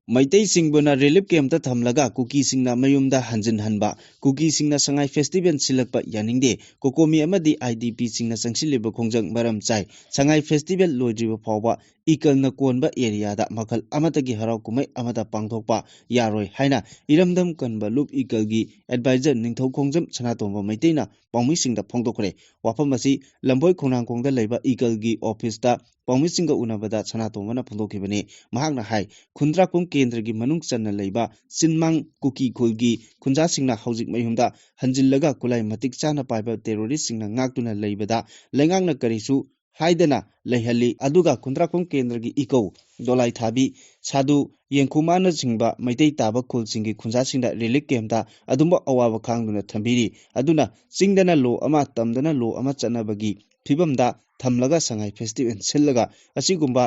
ꯃꯩꯇꯩꯁꯤꯡꯕꯨꯅ ꯔꯤꯂꯤꯐ ꯀꯦꯝꯞꯇ ꯊꯝꯂꯒ ꯀꯨꯀꯤꯁꯤꯡꯅ ꯃꯌꯨꯝꯗ ꯍꯟꯖꯤꯟꯍꯟꯕ, ꯀꯨꯀꯤꯁꯤꯡꯅ ꯁꯉꯥꯏ ꯐꯦꯁꯇꯤꯚꯦꯜ ꯁꯤꯜꯂꯛꯄ ꯌꯥꯅꯤꯡꯗꯦ, ꯀꯣꯀꯣꯃꯤ ꯑꯃꯗꯤ ꯑꯥꯏ ꯗꯤ ꯄꯤꯁꯤꯡꯅ ꯆꯪꯁꯤꯜꯂꯤꯕ ꯈꯣꯡꯖꯪ ꯃꯔꯝ ꯆꯥꯏ, ꯁꯉꯥꯏ ꯐꯦꯁꯇꯤꯚꯦꯜ ꯂꯣꯏꯗ꯭ꯔꯤꯕ ꯐꯥꯎꯕ ꯏꯀꯜꯅ ꯀꯣꯟꯕ ꯑꯦꯔꯤꯌꯥꯗ ꯃꯈꯜ ꯑꯃꯠꯇꯒꯤ ꯍꯔꯥꯎ ꯀꯨꯝꯍꯩ ꯑꯃꯠꯇ ꯄꯥꯡꯊꯣꯛꯄ ꯌꯥꯔꯣꯏ ꯍꯥꯏꯅ ꯏꯔꯝꯗꯝ ꯀꯟꯕ ꯂꯨꯞ ꯏꯀꯜꯒꯤ ꯑꯦꯗꯚꯥꯏꯖꯔ ꯅꯤꯡꯊꯧ ꯈꯣꯡꯖꯝ ꯁꯅꯥꯇꯣꯝꯕ ꯃꯩꯇꯩꯅ ꯄꯥꯎꯃꯤꯁꯤꯡꯗ ꯐꯣꯡꯗꯣꯛꯈ꯭ꯔꯦ꯫ ꯋꯥꯐꯝ ꯑꯁꯤ ꯂꯝꯕꯣꯏ ꯈꯣꯡꯅꯥꯡꯈꯣꯡꯗ ꯂꯩꯕ ꯏꯀꯜꯒꯤ ꯑꯣꯐꯤꯁꯇ ꯄꯥꯎꯃꯤꯁꯤꯡꯒ ꯎꯅꯕꯗ ꯁꯅꯥꯇꯣꯝꯕꯅ ꯐꯣꯡꯗꯣꯛꯈꯤꯕꯅꯤ꯫ ꯃꯍꯥꯛꯅ ꯍꯥꯏ, ꯈꯨꯟꯗ꯭ꯔꯥꯛꯄꯝ ꯀꯦꯟꯗ꯭ꯔꯒꯤ ꯃꯅꯨꯡ ꯆꯟꯅ ꯂꯩꯕ ꯆꯤꯟꯃꯥꯡ ꯀꯨꯀꯤ ꯈꯨꯜꯒꯤ ꯈꯨꯟꯖꯥꯁꯤꯡꯅ ꯍꯧꯖꯤꯛ ꯃꯌꯨꯝꯗ ꯍꯟꯖꯤꯜꯂꯒ ꯈꯨꯠꯂꯥꯏ ꯃꯇꯤꯛ ꯆꯥꯅ ꯄꯥꯏꯕ ꯇꯦꯔꯣꯔꯤꯁꯁꯤꯡꯅ ꯉꯥꯛꯇꯨꯅ ꯂꯩꯕꯗ ꯂꯩꯉꯥꯛꯅ ꯀꯔꯤꯁꯨ ꯍꯥꯏꯗꯅ ꯂꯩꯍꯜꯂꯤ꯫ ꯑꯗꯨꯒ ꯈꯨꯟꯗ꯭ꯔꯥꯛꯄꯝ ꯀꯦꯟꯗ꯭ꯔꯒꯤ ꯏꯀꯧ ꯗꯣꯂꯥꯏ ꯊꯥꯕꯤ ꯁꯥꯗꯨ ꯌꯦꯡꯈꯨꯃꯥꯅꯆꯤꯡꯕ ꯃꯩꯇꯩ ꯇꯥꯕ ꯈꯨꯜꯁꯤꯡꯒꯤ ꯈꯨꯟꯖꯥꯁꯤꯡꯗ ꯔꯤꯂꯤꯐ ꯀꯦꯝꯞꯇ ꯑꯗꯨꯝꯕ ꯑꯋꯥꯕ ꯈꯥꯡꯗꯨꯅ ꯊꯝꯕꯤꯔꯤ꯫ ꯑꯗꯨꯅ ꯆꯤꯡꯗꯅ ꯂꯣ ꯑꯃ, ꯇꯝꯗꯅ ꯂꯣ ꯑꯃ ꯆꯠꯅꯕꯒꯤ ꯐꯤꯕꯝꯗ ꯊꯝꯂꯒ ꯁꯉꯥꯏ ꯐꯦꯁꯇꯤꯚꯦꯜ ꯁꯤꯜꯂꯒ ꯑꯁꯤꯒꯨꯝꯕ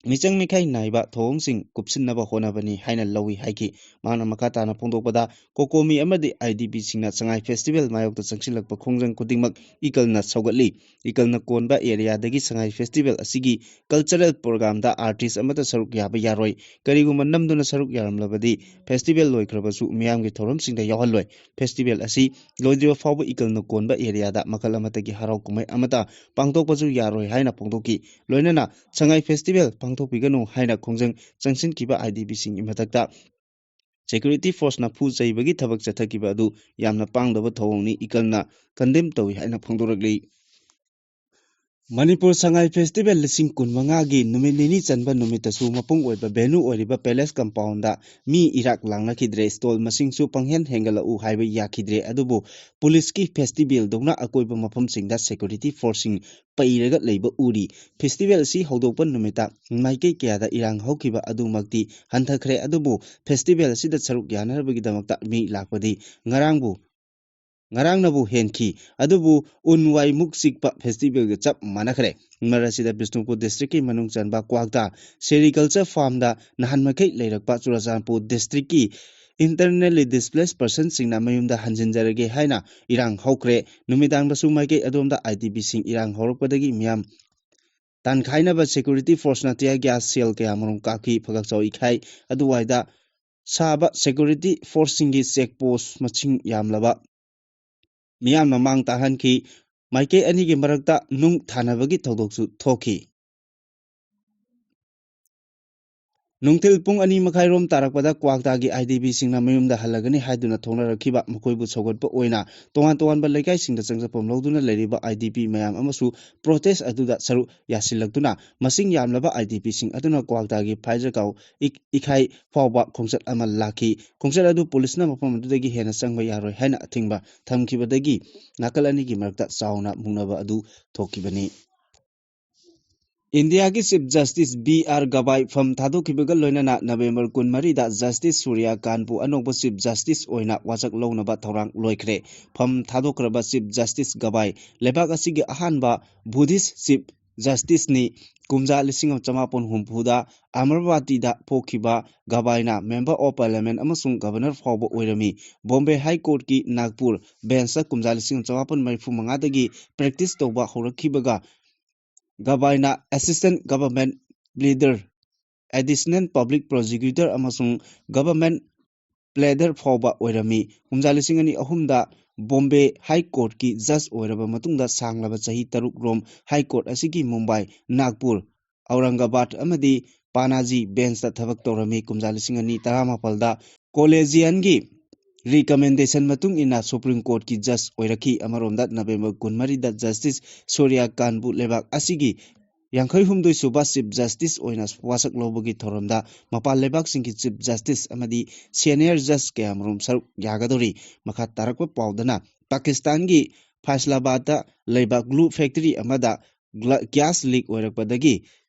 ꯃꯤꯆꯪ ꯃꯤꯈꯥꯏ ꯅꯥꯏꯕ ꯊꯧꯑꯣꯡꯁꯤꯡ ꯀꯨꯞꯁꯤꯟꯅꯕ ꯍꯣꯠꯅꯕꯅꯤ ꯍꯥꯏꯅ ꯂꯧꯏ ꯍꯥꯏꯈꯤ꯫ ꯃꯍꯥꯛꯅ ꯃꯈꯥ ꯇꯥꯅ ꯐꯣꯡꯗꯣꯛꯄꯗ, ꯀꯣꯀꯣꯃꯤ ꯑꯃꯗꯤ ꯑꯥꯏ ꯗꯤ ꯄꯤꯁꯤꯡꯅ ꯁꯉꯥꯏ ꯐꯦꯁꯇꯤꯚꯦꯜ ꯃꯥꯌꯣꯛꯇ ꯆꯪꯁꯤꯜꯂꯛꯄ ꯈꯣꯡꯖꯪ ꯈꯨꯗꯤꯡꯃꯛ ꯏꯀꯜꯅ ꯁꯧꯒꯠꯂꯤ꯫ ꯏꯀꯜꯅ ꯀꯣꯟꯕ ꯑꯦꯔꯤꯌꯥꯗꯒꯤ ꯁꯉꯥꯏ ꯐꯦꯁꯇꯤꯚꯦꯜ ꯑꯁꯤꯒꯤ ꯀꯜꯆꯔꯦꯜ ꯄ꯭ꯔꯣꯒ꯭ꯔꯥꯝꯗ ꯑꯥꯔꯇꯤꯁ ꯑꯃꯠꯇ ꯁꯔꯨꯛ ꯌꯥꯕ ꯌꯥꯔꯣꯏ꯫ ꯀꯔꯤꯒꯨꯝꯕ ꯅꯝꯗꯨꯅ ꯁꯔꯨꯛ ꯌꯥꯔꯝꯂꯕꯗꯤ ꯐꯦꯁꯇꯤꯚꯦꯜ ꯂꯣꯏꯈ꯭ꯔꯕꯁꯨ ꯃꯤꯌꯥꯝꯒꯤ ꯊꯧꯔꯝꯁꯤꯡꯗ ꯌꯥꯎꯍꯜꯂꯣꯏ꯫ ꯐꯦꯁꯇꯤꯚꯦꯜ ꯑꯁꯤ ꯂꯣꯏꯗ꯭ꯔꯤꯕ ꯐꯥꯎꯕ ꯏꯀꯜꯅ ꯀꯣꯟꯕ ꯑꯦꯔꯤꯌꯥꯗ ꯃꯈꯜ ꯑꯃꯠꯇꯒꯤ ꯍꯔꯥꯎ ꯀꯨꯝꯍꯩ ꯑꯃꯠꯇ ꯄꯥꯡꯊꯣꯛꯄꯁꯨ ꯌꯥꯔꯣꯏ ꯍꯥꯏꯅ ꯐꯣꯡꯗꯣꯛꯈꯤ꯫ ꯂꯣꯏꯅꯅ ꯁꯉꯥꯏ ꯐꯦꯁꯇꯤꯚꯦꯜ ꯄꯥꯡꯊꯣꯛꯄꯤꯒꯅꯨ ꯍꯥꯏꯅ ꯈꯣꯡꯖꯪ ꯆꯪꯁꯤꯟꯈꯤꯕ ꯑꯥꯏ ꯗꯤ ꯄꯤꯁꯤꯡꯒꯤ ꯃꯊꯛꯇ ꯁꯦꯀ꯭ꯌꯨꯔꯤꯇꯤ ꯐꯣꯔꯁꯅ ꯐꯨ ꯆꯩꯕꯒꯤ ꯊꯕꯛ ꯆꯠꯊꯈꯤꯕ ꯑꯗꯨ ꯌꯥꯝꯅ ꯄꯥꯡꯗꯕ ꯊꯧꯑꯣꯡꯅꯤ, ꯏꯀꯜꯅ ꯀꯟꯗꯦꯝ ꯇꯧꯏ ꯍꯥꯏꯅ ꯐꯣꯡꯗꯣꯔꯛꯂꯤ꯫ ꯃꯅꯤꯄꯨꯔ ꯁꯉꯥꯏ ꯐꯦꯁꯇꯤꯚꯦꯜ ꯂꯤꯁꯤꯡ ꯀꯨꯟꯃꯉꯥꯒꯤ ꯅꯨꯃꯤꯠ ꯅꯤꯅꯤ ꯆꯟꯕ ꯅꯨꯃꯤꯠꯇꯁꯨ ꯃꯄꯨꯡ ꯑꯣꯏꯕ ꯚꯦꯅꯨ ꯑꯣꯏꯔꯤꯕ ꯄꯦꯂꯦꯁ ꯀꯝꯄꯥꯎꯟꯗ ꯃꯤ ꯏꯔꯥꯛ ꯂꯥꯡꯅꯈꯤꯗ꯭ꯔꯦ꯫ ꯁ꯭ꯇꯣꯜ ꯃꯁꯤꯡꯁꯨ ꯄꯪꯍꯦꯟ ꯍꯦꯟꯒꯠꯂꯛꯎ ꯍꯥꯏꯕ ꯌꯥꯈꯤꯗ꯭ꯔꯦ꯫ ꯑꯗꯨꯕꯨ ꯄꯨꯂꯤꯁꯀꯤ ꯐꯦꯁꯇꯤꯚꯦꯜꯗꯧꯅ ꯑꯀꯣꯏꯕ ꯃꯐꯝꯁꯤꯡꯗ ꯁꯦꯀ꯭ꯌꯨꯔꯤꯇꯤ ꯐꯣꯔꯁꯁꯤꯡ ꯄꯩꯔꯒ ꯂꯩꯕ ꯎꯔꯤ꯫ ꯐꯦꯁꯇꯤꯚꯦꯜ ꯑꯁꯤ ꯍꯧꯗꯣꯛꯄ ꯅꯨꯃꯤꯠꯇ ꯃꯥꯏꯀꯩ ꯀꯌꯥꯗ ꯏꯔꯥꯡ ꯍꯧꯈꯤꯕ ꯑꯗꯨꯃꯛꯇꯤ ꯍꯟꯊꯈ꯭ꯔꯦ꯫ ꯑꯗꯨꯕꯨ ꯐꯦꯁꯇꯤꯚꯦꯜ ꯑꯁꯤꯗ ꯁꯔꯨꯛ ꯌꯥꯅꯅꯕꯒꯤꯗꯃꯛꯇ ꯃꯤ ꯂꯥꯛꯄꯗꯤ ꯉꯔꯥꯡꯕꯨ ꯉꯔꯥꯡꯅꯕꯨ ꯍꯦꯟꯈꯤ꯫ ꯑꯗꯨꯕꯨ ꯎꯟ ꯋꯥꯏꯃꯨꯛ ꯆꯤꯛꯄ ꯐꯦꯁꯇꯤꯚꯦꯜꯒ ꯆꯞ ꯃꯥꯟꯅꯈ꯭ꯔꯦ꯫ ꯃꯔꯛ ꯑꯁꯤꯗ ꯕꯤꯁꯅꯨꯄꯨꯔ ꯗꯤꯁꯇ꯭ꯔꯤꯛꯀꯤ ꯃꯅꯨꯡ ꯆꯟꯕ ꯀ꯭ꯋꯥꯛꯇꯥ ꯁꯦꯔꯤꯀꯜꯆꯔ ꯐꯥꯔꯝꯗ ꯅꯍꯥꯟ ꯃꯈꯩ ꯂꯩꯔꯛꯄ ꯆꯨꯔꯆꯥꯟꯄꯨꯔ ꯗꯤꯁꯇ꯭ꯔꯤꯛꯀꯤ internally displaced personꯁꯤꯡꯅ ꯃꯌꯨꯝꯗ ꯍꯟꯖꯤꯟꯖꯔꯒꯦ ꯍꯥꯏꯅ ꯏꯔꯥꯡ ꯍꯧꯈ꯭ꯔꯦ꯫ ꯅꯨꯃꯤꯗꯥꯡꯗꯁꯨ ꯃꯥꯏꯀꯩ ꯑꯗꯣꯝꯗ ꯑꯥꯏ ꯗꯤ ꯄꯤꯁꯤꯡ ꯏꯔꯥꯡ ꯍꯧꯔꯛꯄꯗꯒꯤ ꯃꯤꯌꯥꯝ ꯇꯥꯟꯈꯥꯏꯅꯕ ꯁꯦꯀ꯭ꯌꯨꯔꯤꯇꯤ ꯐꯣꯔꯁꯅ tear gas shell ꯀꯌꯥ ꯃꯔꯨꯝ ꯀꯥꯞꯈꯤ꯫ ꯐꯒꯛꯆꯥꯎ ꯏꯈꯥꯏ ꯑꯗꯨꯋꯥꯏꯗ ꯁꯥꯕ ꯁꯦꯀ꯭ꯌꯨꯔꯤꯇꯤ ꯐꯣꯔꯁꯁꯤꯡꯒꯤ ꯆꯦꯛ ꯄꯣꯁ ꯃꯁꯤꯡ ꯌꯥꯝꯂꯕ ꯃꯤꯌꯥꯝꯅ ꯃꯥꯡ ꯇꯥꯛꯍꯟꯈꯤ꯫ ꯃꯥꯏꯀꯩ ꯑꯅꯤꯒꯤ ꯃꯔꯛꯇ ꯅꯨꯡ ꯊꯥꯅꯕꯒꯤ ꯊꯧꯗꯣꯛꯁꯨ ꯊꯣꯛꯈꯤ꯫ ꯅꯨꯡꯊꯤꯜ ꯄꯨꯡ ꯑꯅꯤ ꯃꯈꯥꯏꯔꯣꯝ ꯇꯥꯔꯛꯄꯗ ꯀ꯭ꯋꯥꯛꯇꯥꯒꯤ IDPꯁꯤꯡꯅ ꯃꯌꯨꯝꯗ ꯍꯜꯂꯒꯅꯤ ꯍꯥꯏꯗꯨꯅ ꯊꯣꯛꯅꯔꯛꯈꯤꯕ ꯃꯈꯣꯏꯕꯨ ꯁꯧꯒꯠꯄ ꯑꯣꯏꯅ ꯇꯣꯉꯥꯟ ꯇꯣꯉꯥꯟꯕ ꯂꯩꯀꯥꯏꯁꯤꯡꯗ ꯆꯪꯖꯐꯝ ꯂꯧꯗꯨꯅ ꯂꯩꯔꯤꯕ IDP ꯃꯌꯥꯝ ꯑꯃꯁꯨ protest ꯑꯗꯨꯗ ꯁꯔꯨꯛ ꯌꯥꯁꯤꯜꯂꯛꯇꯨꯅ ꯃꯁꯤꯡ ꯌꯥꯝꯂꯕ IDPꯁꯤꯡ ꯑꯗꯨꯅ ꯀ꯭ꯋꯥꯛꯇꯥꯒꯤ ꯐꯥꯏꯖꯒꯥꯎ ꯏꯛ-, ꯏꯈꯥꯏ ꯐꯥꯎꯕ ꯈꯣꯡꯆꯠ ꯑꯃ ꯂꯥꯛꯈꯤ꯫ ꯈꯣꯡꯆꯠ ꯑꯗꯨ ꯄꯨꯂꯤꯁꯅ ꯃꯐꯝ ꯑꯗꯨꯗꯒꯤ ꯍꯦꯟꯅ ꯆꯪꯕ ꯌꯥꯔꯣꯏ ꯍꯥꯏꯅ ꯑꯊꯤꯡꯕ ꯊꯝꯈꯤꯕꯗꯒꯤ ꯅꯥꯀꯜ ꯑꯅꯤꯒꯤ ꯃꯔꯛꯇ ꯆꯥꯎꯅ ꯃꯨꯛꯅꯕ ꯑꯗꯨ ꯊꯣꯛꯈꯤꯕꯅꯤ꯫ ꯏꯟꯗꯤꯌꯥꯒꯤ Chief Justice B R ꯒꯕꯥꯏ ꯐꯝ ꯊꯥꯗꯣꯛꯈꯤꯕꯒ ꯂꯣꯏꯅꯅ ꯅꯕꯦꯝꯕꯔ ꯀꯨꯟꯃꯔꯤꯗ Justice ꯁꯨꯔ꯭ꯌ ꯀꯥꯟꯠꯄꯨ ꯑꯅꯧꯕ Chief Justice ꯑꯣꯏꯅ ꯋꯥꯁꯛ ꯂꯧꯅꯕ ꯊꯧꯔꯥꯡ ꯂꯣꯏꯈ꯭ꯔꯦ꯫ ꯐꯝ ꯊꯥꯗꯣꯛꯈ꯭ꯔꯕ Chief Justice ꯒꯕꯥꯏ ꯂꯩꯕꯥꯛ ꯑꯁꯤꯒꯤ ꯑꯍꯥꯟꯕ Buddhist Chief Justiceꯅꯤ꯫ ꯀꯨꯝꯖꯥ ꯂꯤꯁꯤꯡ ꯑꯃ ꯆꯃꯥꯄꯟ ꯍꯨꯝꯐꯨꯗ ꯑꯃꯔꯥꯕꯇꯤꯗ ꯄꯣꯛꯈꯤꯕ ꯒꯕꯥꯏꯅ Member of Parliament ꯑꯃꯁꯨꯡ Governor ꯐꯥꯎꯕ ꯑꯣꯏꯔꯝꯃꯤ꯫ ꯕꯣꯝꯕꯦ High Courtꯀꯤ ꯅꯥꯒꯄꯨꯔ benchꯇ ꯀꯨꯝꯖꯥ ꯂꯤꯁꯤꯡ ꯑꯃ ꯆꯃꯥꯄꯟ ꯃꯔꯤꯐꯨ ꯃꯉꯥꯗꯒꯤ practice ꯇꯧꯕ ꯍꯧꯔꯛꯈꯤꯕꯒ ꯒꯕꯥꯏꯅ Assistant Government Pleader, Additional Public Prosecutor ꯑꯃꯁꯨꯡ Government Pleader ꯐꯥꯎꯕ ꯑꯣꯏꯔꯝꯃꯤ꯫ ꯀꯨꯝꯖꯥ ꯂꯤꯁꯤꯡ ꯑꯅꯤ ꯑꯍꯨꯝꯗ ꯕꯣꯝꯕꯦ High Courtꯀꯤ judge ꯑꯣꯏꯔꯕ ꯃꯇꯨꯡꯗ ꯁꯥꯡꯂꯕ ꯆꯍꯤ ꯇꯔꯨꯛ ꯔꯣꯝ High Court ꯑꯁꯤꯒꯤ ꯃꯨꯝꯕꯥꯏ, ꯅꯥꯒꯄꯨꯔ, ꯑꯧꯔꯪꯒꯕꯥꯗ ꯑꯃꯗꯤ ꯄꯥꯅꯥꯖꯤ benchꯇ ꯊꯕꯛ ꯇꯧꯔꯝꯃꯤ꯫ ꯀꯨꯝꯖꯥ ꯂꯤꯁꯤꯡ ꯑꯅꯤ ꯇꯔꯥꯃꯥꯄꯜꯗ Collegiumꯒꯤ recommendation ꯃꯇꯨꯡ ꯏꯟꯅ Supreme Courtꯀꯤ judge ꯑꯣꯏꯔꯛꯈꯤ꯫ ꯑꯃꯔꯣꯝꯗ ꯅꯕꯦꯝꯕꯔ ꯀꯨꯟꯃꯔꯤꯗ Justice ꯁꯨꯔ꯭ꯌ ꯀꯥꯟꯠꯄꯨ ꯂꯩꯕꯥꯛ ꯑꯁꯤꯒꯤ ꯌꯥꯡꯈꯩ ꯍꯨꯝꯗꯣꯏ ꯁꯨꯕ Chief Justice ꯑꯣꯏꯅ ꯋꯥꯁꯛ ꯂꯧꯕꯒꯤ ꯊꯧꯔꯝꯗ ꯃꯄꯥꯟ ꯂꯩꯕꯥꯛꯁꯤꯡꯒꯤ Chief Justice ꯑꯃꯗꯤ senior judge ꯀꯌꯥꯃꯔꯨꯝ ꯁꯔꯨꯛ ꯌꯥꯒꯗꯧꯔꯤ꯫ ꯃꯈꯥ ꯇꯥꯔꯛꯄ ꯄꯥꯎꯗꯅ ꯄꯥꯀꯤꯁꯇꯥꯟꯒꯤ ꯐꯥꯏꯁꯂꯥꯕꯥꯗꯇ ꯂꯩꯕ glue factory ꯑꯃꯗ gla-, gas leak ꯑꯣꯏꯔꯛꯄꯗꯒꯤ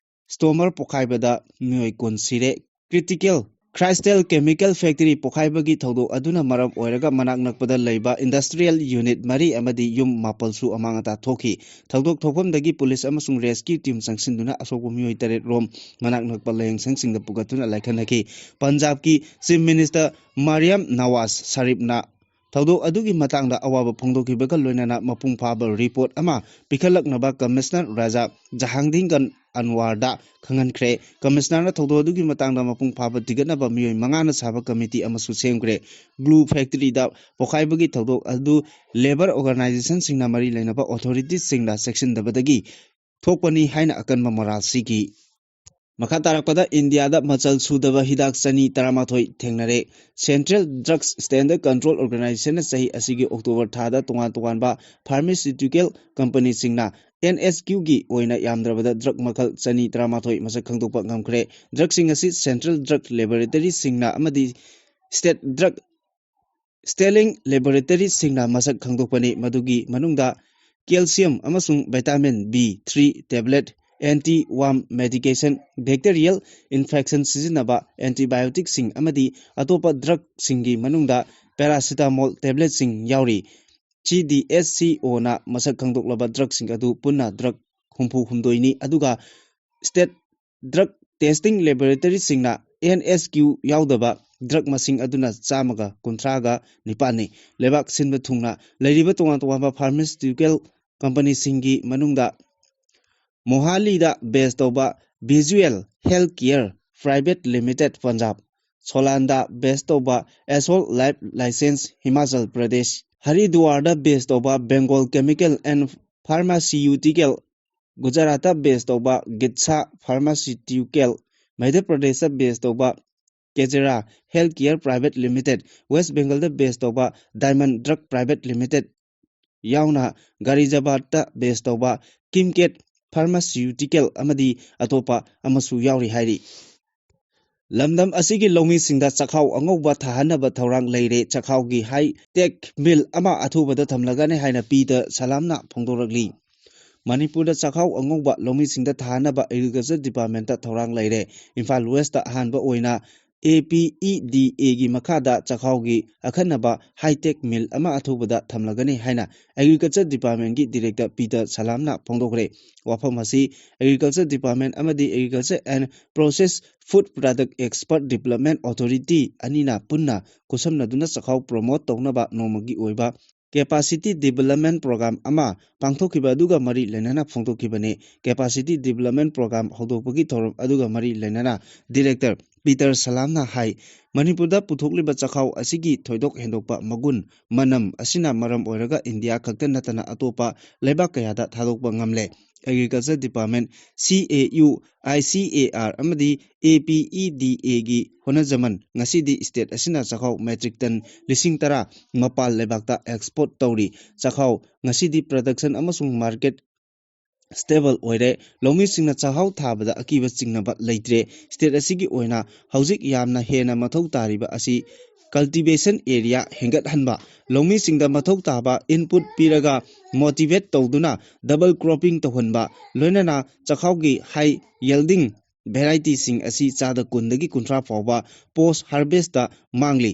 steamer ꯄꯣꯈꯥꯏꯕꯗ ꯃꯤꯑꯣꯏ ꯀꯨꯟ ꯁꯤꯔꯦ꯫ Critical Crystal Chemical Factory ꯄꯣꯈꯥꯏꯕꯒꯤ ꯊꯧꯗꯣꯛ ꯑꯗꯨꯅ ꯃꯔꯝ ꯑꯣꯏꯔꯒ ꯃꯅꯥꯛ ꯅꯛꯄꯗ ꯂꯩꯕ industrial unit ꯃꯔꯤ ꯑꯃꯗꯤ ꯌꯨꯝ ꯃꯥꯄꯜꯁꯨ ꯑꯃꯥꯡ ꯑꯇꯥ ꯊꯣꯛꯈꯤ꯫ ꯊꯧꯗꯣꯛ ꯊꯣꯛꯐꯝꯗꯒꯤ ꯄꯨꯂꯤꯁ ꯑꯃꯁꯨꯡ rescue team ꯆꯪꯁꯤꯟꯗꯨꯅ ꯑꯁꯣꯛꯄ ꯃꯤꯑꯣꯏ ꯇꯔꯦꯠ ꯔꯣꯝ ꯃꯅꯥꯛ ꯅꯛꯄ ꯂꯥꯌꯦꯡꯁꯪꯁꯤꯡꯗ ꯄꯨꯈꯠꯇꯨꯅ ꯂꯥꯏꯀꯠꯅꯈꯤ꯫ ꯄꯟꯖꯥꯕꯀꯤ Chief Minister ꯃꯥꯔꯤꯌꯝ ꯅꯋꯥꯖ ꯁꯔꯤꯐꯅ ꯊꯧꯗꯣꯛ ꯑꯗꯨꯒꯤ ꯃꯇꯥꯡꯗ ꯑꯋꯥꯕ ꯐꯣꯡꯗꯣꯛꯈꯤꯕꯒ ꯂꯣꯏꯅꯅ ꯃꯄꯨꯡ ꯐꯥꯕ report ꯑꯃ ꯄꯤꯈꯠꯂꯛꯅꯕ Commissioner ꯔꯥꯖꯥ ꯖꯍꯥꯡꯗꯤꯟ ꯑꯟꯋꯥꯔꯗ ꯈꯪꯍꯟꯈ꯭ꯔꯦ꯫ Commissionerꯅ ꯊꯧꯗꯣꯛ ꯑꯗꯨꯒꯤ ꯃꯇꯥꯡꯗ ꯃꯄꯨꯡ ꯐꯥꯕ ꯊꯤꯒꯠꯅꯕ ꯃꯤꯑꯣꯏ ꯃꯉꯥꯅ ꯁꯥꯕ committee ꯑꯃꯁꯨ ꯁꯦꯝꯈ꯭ꯔꯦ꯫ Glue factoryꯗ ꯄꯣꯈꯥꯏꯕꯒꯤ ꯊꯧꯗꯣꯛ ꯑꯗꯨ labour organisationꯁꯤꯡꯅ ꯃꯔꯤ ꯂꯩꯅꯕ authoritiesꯁꯤꯡꯅ ꯆꯦꯛꯁꯤꯟꯗꯕꯗꯒꯤ ꯊꯣꯛꯄꯅꯤ ꯍꯥꯏꯅ ꯑꯀꯟꯕ ꯃꯔꯥꯜ ꯁꯤꯈꯤ꯫ ꯃꯈꯥ ꯇꯥꯔꯛꯄꯗ ꯏꯟꯗꯤꯌꯥꯗ ꯃꯆꯜ ꯁꯨꯗꯕ ꯍꯤꯗꯥꯛ ꯆꯅꯤ ꯇꯔꯥꯃꯥꯊꯣꯏ ꯊꯦꯡꯅꯔꯦ꯫ Central Drugs Standard Control Organizationꯅ ꯆꯍꯤ ꯑꯁꯤꯒꯤ ꯑꯣꯛꯇꯣꯕꯔ ꯊꯥꯗ ꯇꯣꯉꯥꯟ ꯇꯣꯉꯥꯟꯕ pharmaceutical companyꯁꯤꯡꯅ N S Qꯒꯤ ꯑꯣꯏꯅ ꯌꯥꯝꯗ꯭ꯔꯕꯗ drug ꯃꯈꯜ ꯆꯅꯤ ꯇꯔꯥꯃꯥꯊꯣꯏ ꯃꯁꯛ ꯈꯪꯗꯣꯛꯄ ꯉꯝꯈ꯭ꯔꯦ꯫ Drugꯁꯤꯡ ꯑꯁꯤ Central Drug Laboratoryꯁꯤꯡꯅ ꯑꯃꯗꯤ State Drug Stalling Laboratoryꯁꯤꯡꯅ ꯃꯁꯛ ꯈꯪꯗꯣꯛꯄꯅꯤ꯫ ꯃꯗꯨꯒꯤ ꯃꯅꯨꯡꯗ calcium ꯑꯃꯁꯨꯡ vitamin B three tablet, anti-worm medication, bacterial infection ꯁꯤꯖꯤꯟꯅꯕ antibioticꯁꯤꯡ ꯑꯃꯗꯤ ꯑꯇꯣꯞꯄ drugꯁꯤꯡꯒꯤ ꯃꯅꯨꯡꯗ paracetamol tabletꯁꯤꯡ ꯌꯥꯎꯔꯤ꯫ C D S C Oꯅ ꯃꯁꯛ ꯈꯪꯗꯣꯛꯂꯕ drugꯁꯤꯡ ꯑꯗꯨ ꯄꯨꯟꯅ drug ꯍꯨꯝꯐꯨ ꯍꯨꯝꯗꯣꯏꯅꯤ, ꯑꯗꯨꯒ State Drug Testing Laboratoryꯁꯤꯡꯅ N S Q ꯌꯥꯎꯗꯕ drug ꯃꯁꯤꯡ ꯑꯗꯨꯅ ꯆꯥꯝꯃꯒ ꯀꯨꯟꯊ꯭ꯔꯥꯒ ꯅꯤꯄꯥꯟꯅꯤ꯫ ꯂꯩꯕꯥꯛ ꯁꯤꯟꯕ ꯊꯨꯡꯅ ꯂꯩꯔꯤꯕ ꯇꯣꯉꯥꯟ ꯇꯣꯉꯥꯟꯕ pharmaceutical companyꯁꯤꯡꯒꯤ ꯃꯅꯨꯡꯗ ꯃꯣꯍꯥꯂꯤꯗ base ꯇꯧꯕ Visual Health Care Private Limited Punjab, ꯁꯣꯂꯥꯟꯗ base ꯇꯧꯕ Asol Life License Himachal Pradesh, ꯍꯔꯤꯗ꯭ꯋꯥꯔꯗ base ꯇꯧꯕ Bengal Chemical and Pharmaceutical, ꯒꯨꯖꯔꯥꯠꯇ base ꯇꯧꯕ ꯒꯤꯠꯁꯥ Pharmaceutical, ꯃꯙ꯭ꯌ ꯄ꯭ꯔꯗꯦꯁꯇ base ꯇꯧꯕ ꯀꯦꯖꯦꯔꯥ Health Care Private Limited, West Bengalꯗ base ꯇꯧꯕ Diamond Drug Private Limited ꯌꯥꯎꯅ ꯒꯥꯔꯤꯖꯥꯕꯥꯗꯇ base ꯇꯧꯕ Kimcat Pharmaceutical ꯑꯃꯗꯤ ꯑꯇꯣꯞꯄ ꯑꯃꯁꯨ ꯌꯥꯎꯔꯤ ꯍꯥꯏꯔꯤ꯫ ꯂꯝꯗꯝ ꯑꯁꯤꯒꯤ ꯂꯧꯃꯤꯁꯤꯡꯗ ꯆꯥꯛꯈꯥꯎ ꯑꯉꯧꯕ ꯊꯥꯍꯟꯅꯕ ꯊꯧꯔꯥꯡ ꯂꯩꯔꯦ꯫ ꯆꯥꯛꯈꯥꯎꯒꯤ high tech mill ꯑꯃ ꯑꯊꯨꯕꯗ ꯊꯝꯂꯒꯅꯤ ꯍꯥꯏꯅ ꯄꯤꯇꯔ ꯁꯂꯥꯝꯅ ꯐꯣꯡꯗꯣꯔꯛꯂꯤ꯫ ꯃꯅꯤꯄꯨꯔꯗ ꯆꯥꯛꯈꯥꯎ ꯑꯉꯧꯕ ꯂꯧꯃꯤꯁꯤꯡꯗ ꯊꯥꯍꯟꯅꯕ Agriculture Departmentꯇ ꯊꯧꯔꯥꯡ ꯂꯩꯔꯦ꯫ ꯏꯝꯐꯥꯜ Westꯇ ꯑꯍꯥꯟꯕ ꯑꯣꯏꯅ A P E D Aꯒꯤ ꯃꯈꯥꯗ ꯆꯥꯛꯈꯥꯎꯒꯤ ꯑꯈꯟꯅꯕ high tech mill ꯑꯃ ꯑꯊꯨꯕꯗ ꯊꯝꯂꯒꯅꯤ ꯍꯥꯏꯅ Agriculture Departmentꯀꯤ Director ꯄꯤꯇꯔ ꯁꯂꯥꯝꯅ ꯐꯣꯡꯗꯣꯛꯈ꯭ꯔꯦ꯫ ꯋꯥꯐꯝ ꯑꯁꯤ Agriculture Department ꯑꯃꯗꯤ Agriculture and Process Food Product Expert Development Authority ꯑꯅꯤꯅ ꯄꯨꯟꯅ ꯈꯨꯠꯁꯝꯅꯗꯨꯅ ꯆꯥꯛꯈꯥꯎ promote ꯇꯧꯅꯕ ꯅꯣꯡꯃꯒꯤ ꯑꯣꯏꯕ Capacity Development Program ꯑꯃ ꯄꯥꯡꯊꯣꯛꯈꯤꯕ ꯑꯗꯨꯒ ꯃꯔꯤ ꯂꯩꯅꯅ ꯐꯣꯡꯗꯣꯛꯈꯤꯕꯅꯤ꯫ Capacity Development Program ꯍꯧꯗꯣꯛꯄꯒꯤ ꯊꯧꯔꯝ ꯑꯗꯨꯒ ꯃꯔꯤ ꯂꯩꯅꯅ Director ꯄꯤꯇꯔ ꯁꯂꯥꯝꯅ ꯍꯥꯏ, ꯃꯅꯤꯄꯨꯔꯗ ꯄꯨꯊꯣꯛꯂꯤꯕ ꯆꯥꯛꯈꯥꯎ ꯑꯁꯤꯒꯤ ꯊꯣꯏꯗꯣꯛ ꯍꯦꯟꯗꯣꯛꯄ ꯃꯒꯨꯟ, ꯃꯅꯝ ꯑꯁꯤꯅ ꯃꯔꯝ ꯑꯣꯏꯔꯒ ꯏꯟꯗꯤꯌꯥ ꯈꯛꯇ ꯅꯠꯇꯅ ꯑꯇꯣꯞꯄ ꯂꯩꯕꯥꯛ ꯀꯌꯥꯗ ꯊꯥꯗꯣꯛꯄ ꯉꯝꯂꯦ꯫ Agriculture Department, C A U, I C A R ꯑꯃꯗꯤ A P E D A ꯒꯤ ꯍꯣꯠꯅꯖꯃꯟ ꯉꯁꯤꯗꯤ state ꯑꯁꯤꯅ ꯆꯥꯛꯍꯥꯎ metric ton ꯂꯤꯁꯤꯡ ꯇꯔꯥ ꯃꯄꯥꯟ ꯂꯩꯕꯥꯛꯇ export ꯇꯧꯔꯤ꯫ ꯆꯥꯛꯍꯥꯎ ꯉꯁꯤꯗꯤ production ꯑꯃꯁꯨꯡ market stable ꯑꯣꯏꯔꯦ꯫ ꯂꯧꯃꯤꯁꯤꯡꯅ ꯆꯥꯛꯍꯥꯎ ꯊꯥꯕꯗ ꯑꯀꯤꯕ ꯆꯤꯡꯅꯕ ꯂꯩꯇ꯭ꯔꯦ꯫ State ꯑꯁꯤꯒꯤ ꯑꯣꯏꯅ ꯍꯧꯖꯤꯛ ꯌꯥꯝꯅ ꯍꯦꯟꯅ ꯃꯊꯧ ꯇꯥꯔꯤꯕ ꯑꯁꯤ cultivation area ꯍꯦꯟꯒꯠꯍꯟꯕ, ꯂꯧꯃꯤꯁꯤꯡꯗ ꯃꯊꯧ ꯇꯥꯕ input ꯄꯤꯔꯒ motivate ꯇꯧꯗꯨꯅ double cropping ꯇꯧꯍꯟꯕ, ꯂꯣꯏꯅꯅ ꯆꯥꯛꯍꯥꯎꯒꯤ high yielding varietyꯁꯤꯡ ꯑꯁꯤ ꯆꯥꯗ ꯀꯨꯟꯗꯒꯤ ꯀꯨꯟꯊ꯭ꯔꯥ ꯐꯥꯎꯕ post harvestꯇ ꯃꯥꯡꯂꯤ꯫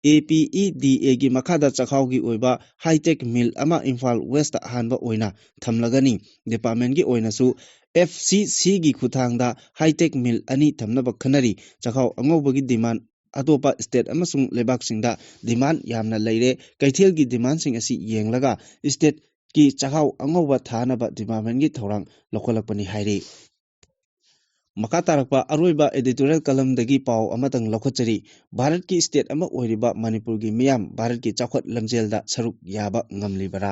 A P E D Aꯒꯤ ꯃꯈꯥꯗ ꯆꯥꯛꯍꯥꯎꯒꯤ ꯑꯣꯏꯕ high-tech mill ꯑꯃ ꯏꯝꯐꯥꯜ Westꯇ ꯑꯍꯥꯟꯕ ꯑꯣꯏꯅ ꯊꯝꯂꯒꯅꯤ꯫ Departmentꯀꯤ ꯑꯣꯏꯅꯁꯨ F C Cꯒꯤ ꯈꯨꯠꯊꯥꯡꯗ high-tech mill ꯑꯅꯤ ꯊꯝꯅꯕ ꯈꯟꯅꯔꯤ꯫ ꯆꯥꯛꯍꯥꯎ ꯑꯉꯧꯕꯒꯤ demand ꯑꯇꯣꯞꯄ state ꯑꯃꯁꯨꯡ ꯂꯩꯕꯥꯛꯁꯤꯡꯗ demand ꯌꯥꯝꯅ ꯂꯩꯔꯦ꯫ ꯀꯩꯊꯦꯜꯒꯤ demandꯁꯤꯡ ꯑꯁꯤ ꯌꯦꯡꯂꯒ stateꯀꯤ ꯆꯥꯛꯍꯥꯎ ꯑꯉꯧꯕ ꯊꯥꯅꯕ departmentꯀꯤ ꯊꯧꯔꯥꯡ ꯂꯧꯈꯠꯂꯛꯄꯅꯤ ꯍꯥꯏꯔꯤ꯫ ꯃꯈꯥ ꯇꯥꯔꯛꯄ ꯑꯔꯣꯏꯕ editorial columnꯗꯒꯤ ꯄꯥꯎ ꯑꯃꯇꯪ ꯂꯧꯈꯠꯆꯔꯤ꯫ ꯚꯥꯔꯠꯀꯤ state ꯑꯃ ꯑꯣꯏꯔꯤꯕ ꯃꯅꯤꯄꯨꯔꯒꯤ ꯃꯤꯌꯥꯝ ꯚꯥꯔꯠꯀꯤ ꯆꯥꯎꯈꯠ ꯂꯝꯖꯦꯜꯗ ꯁꯔꯨꯛ ꯌꯥꯕ ꯉꯝꯂꯤꯕꯔꯥ?